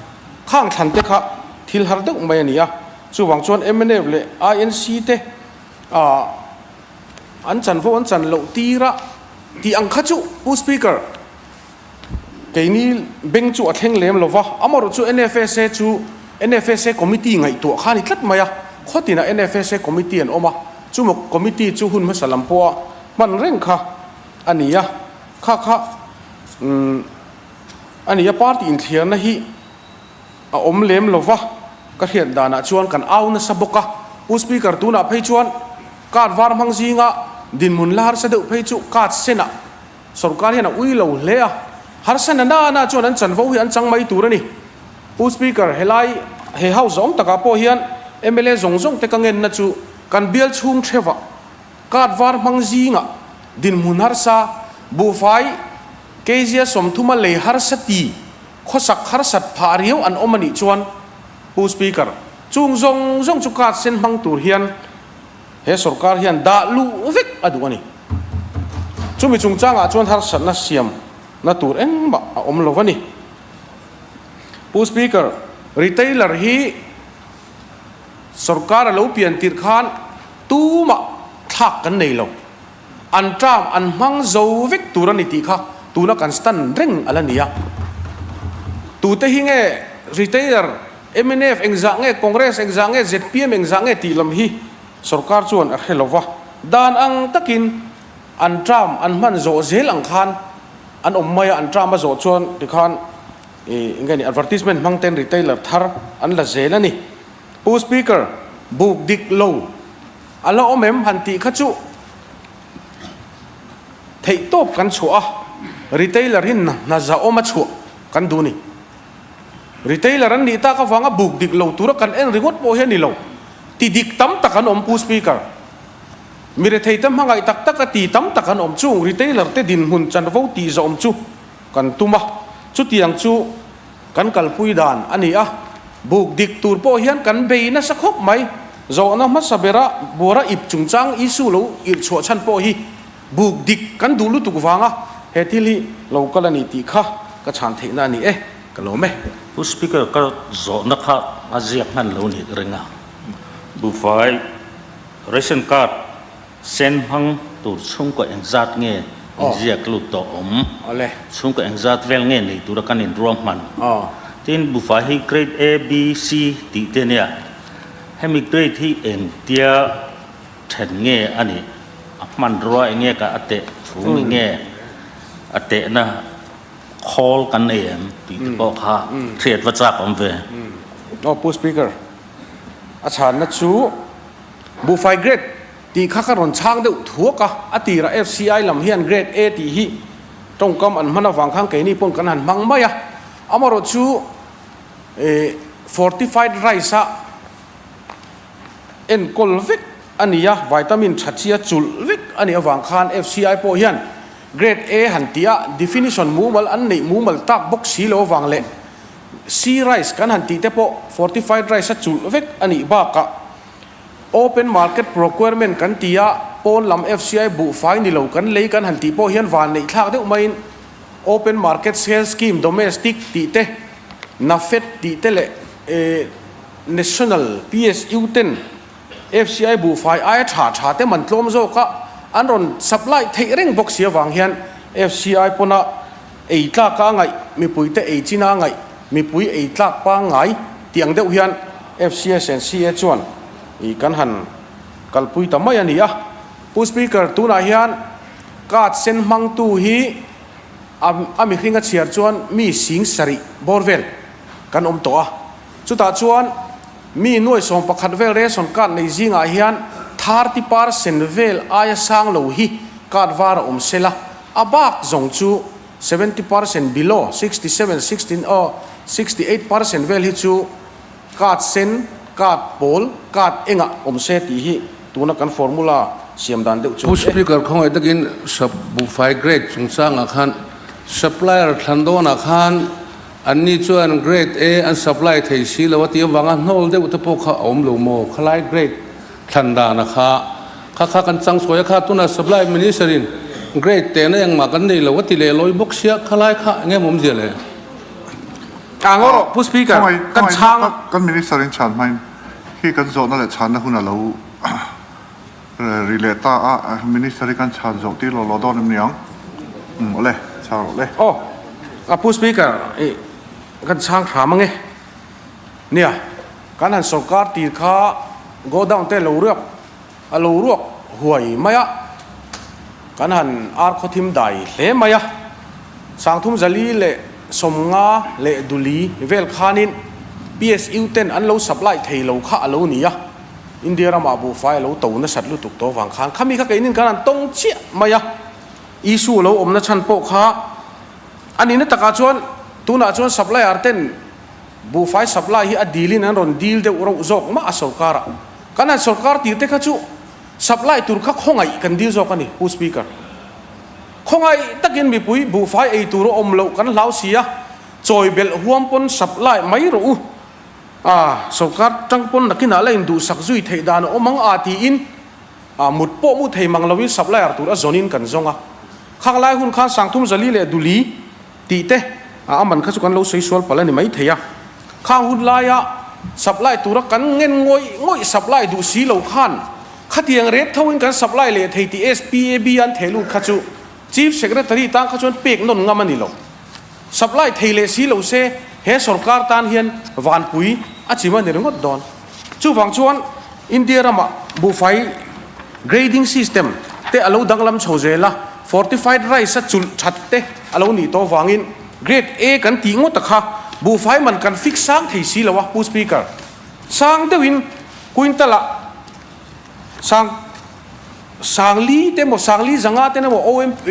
khang thlan te kha thil har deuh mai a ni a, chuvang chuan mnf leh INC te ah an chanvo an chan loh tir a tih ang kha chu Pu Speaker. Keini beng chu a thleng lem lo va, amarawh chu NFSA chu NFSA Committee ngaihtuah kha a ni tlat mai a, khawtinah NFSA Committee an awm a, chumaw Committee chu hun hmasa lam pawha hman reng kha a ni a, kha kha umm a ni a, party inthliarna hi a awm lem lo va, ka hriat danah chuan kan au nasa bawk a, Pu Speaker tunah phei chuan card var hmang zinga dinhmun la harsa deuh phei chu card senah Sorkar hian a ui lo hle a, harsa na na na chuan an chanvo hi an chang mai tur a ni. Pu Speaker, helai he House zawng takah pawh hian mla zawng zawng te ka ngenna chu kan bial chhung theuhah card var hmang zingah dinhmun harsa, buhfai kg 30 a lei harsa ti khawsak harsat phah riau an awm a nih chuan Pu Speaker, chung zawng zawng chu card sen hmang tur hian He sorkar hian dah luh vek a duh a ni. Chumi chungchangah chuan harsatna siam na tur engmah a awm lo a ni. Pu Speaker, retailer hi sorkar a lo pian tirh khan tumah thlak kan nei lo. An term an hmang zo vek tur a ni tih kha tuna kan stand reng a la ni a. Tute hi nge retailer Mnf engzah nge Congress engzah nge zpm engzah nge tih lam hi sorkar chuan a hre lo va, dan ang takin an term an hman zawh zel ang khan an awm mai a, an term a zawh chuan tikhan ih enge ni advertisement hmang ten retailer thar an la zel a ni. Pu Speaker, buk dik lo a la awm em han tih kha chu theih tawp kan chhuah a, retailer hi hna zahawm a chhuah kan duh a ni. Retailer an nih tak avanga buk dik lo tura kan en ringawt pawh hi a ni lo. Ti dik tam tak an awm Pu Speaker. Mi rethei te hmangaih tak tak a ti tam tak an awm chung retailer te dinhmun chanvo tih zawm chu kan tum a, chutiang chu kan kalpui dan a ni a. Buk dik tur pawh hian kan bei nasa khawp mai. Zawhna hmasa bera buara ip chungchang issue lo irh chhuah chhan pawh hi Buk dik kan duh lutuk vanga he thil hi lo kal a ni tih kha ka chhan theihna a ni e, ka lawm e. Pu Speaker, ka zawhna kha a ziak hman lo nih ring a, buhfai ration card sen hmang tur chhungkaw engzat nge inziak lut tawh awm, chhungkaw engzat vel nge nei tura kan inruahman. Tin, buhfai hi grade A, B, C tih te nia, hemi grade hi engtia Then nge a nih? A hmanrua eng nge ka a teh chhung eng nge a tehna khawl kan nei em tih te pawh kha hriat va chak awm ve. Aw Pu Speaker, a chhanna chu buhfai grade tih kha ka rawn chhang deuh thuak a, a tirah FCI lam hian grade A tih hi tawngkam an hman avang khan keini pawn kan han hmang mai a, amarawh chu fortified rice a enkawl vek a ni a, vitamin tha chi a chulh vek a nih avang khan FCI pawh hian Grade A han tih a definition mumal an neih mumal tak bawk si lo avang leh C rice kan han tih te pawh fortified rice a chulh vek a nih bakah open market procurement kan ti a, pawn lam FCI buhfai ni lo kan lei kan han tih pawh hian van neih thlak deuh maiin open market sale scheme domestic tih te NAFED tih te leh National PSU ten FCI buhfai aia tha tha te man tlawm zawk a, an rawn supply theih reng bawk si avang hian FCI pawna Ei tlaka ngaih, mipuite ei china ngaih, mipui ei tlak pangngai tih ang deuh hian FCS and CA chuan i kan han kalpui ta mai a ni a. Pu Speaker, tunah hian card sen hmangtu hi a a mihring a chhiar chuan mi sing sarih bawr vel kan awm tawh a. Chutah chuan mi nuai 11 vel ration card nei zingah hian 30% vel aia sang lo hi card var a awm sela, a bak zawng chu 70% below, 67, 16 aw 68% vel hi chu card sen, card pawl, card engah awm se tih hi tuna kan formula siam dan deuh chu Pu a ni e. Speaker, khawngaih takin sap buhfai grade chungchangah khan supplier thlan dawnah khan Anni chuan Grade A an supply thei si lo a tih avanga hnawl deuh te pawh kha a awm lo maw? Khalai grade thlan dana kha kha kha kan chang sawi a kha tunah supply minister in grade tehna engmah kan nei lo a ti leh lawi bawk sia khalai kha eng em awmzia le? Ang rawh Pu Speaker, kan chhang a. Kan minister in chhan hmain khi kan zawhna leh chhanna hun a lo Ri leh ta a, Minister hi kan chhan zawh tir lo lo dawn em niang? Umm awle, chhang rawh le. Aw, a Pu Speaker i kan chhang hram ange. Nia, kan han sorkar tir kha godown te lo ruak a lo ruak huai mai a, kan han ar khawthim dai hle mai a. Sangthum zali leh 50 leh duli vel khanin PSU ten an lo supply thei lo kha a lo ni a. India ramah buhfai a lo to nasat lutuk tawh vang khan khami kha keinin kan han tawng chiah mai a, issue a lo awmna chhan pawh kha a nihna takah chuan tunah chuan supplier ten buhfai supply hi a dilin an rawn dil deuh rauh zawk mah a sorkarah. Kan han sorkar tir te kha chu supply tur kha khawngaih kan dil zawk a ni Pu Speaker. Khawngaih takin mipui buhfai ei tur a awm loh kan hlau si a, chawi belh huam pawn supply mai rawh u. A, sorkar tang pawn nakinah la induhsak zui theih dan a awm ang a tiin a mut pawh mu thei mang loin supplier tur a zawnin kan zawng a. Khang lai hun khan Sangthum Zali leh Duli tih te a aman kha chu kan lo sawi sual palh a ni mai thei a. Khang hun laia supply tura kan ngen ngawih ngawih supply duh si lo khan khatiang rep thoin kan supply leh thei tih SPAB an theh lut kha chu Chief Secretary tan kha chuan pek nawn ngam a ni lo. Supply thei leh si lo se he sorkar tan hian vanpui a chim a ni ringawt dawn. Chuvang chuan India ramah buhfai grading system te a lo danglam chho zel a, fortified rice a chulh that te a lo nih tawh vangin grade A kan tih ngawt a kha buhfai man kan fix sang thei si lo a, Pu Speaker. Sang deuhin quintal ah sang. Sangli te emaw Sangli zanga ten emaw OMP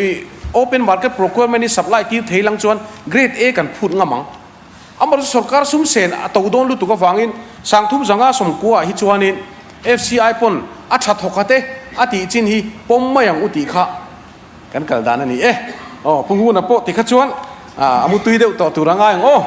Open Market Procurement hi supply tir thei lang chuan Grade A kan phut ngam ang. Amaherawhchu sorkar sum sen a to dawn lutuk avangin Sangthum zanga 90 ah hi chuanin FCI pawn a tha thawk a te a tih chin hi pawm mai ang u tih kha kan kal dan a ni e. Aw Pu Nguna pawh tikha chuan a mutui deuh tawh tur a ngai ang aw.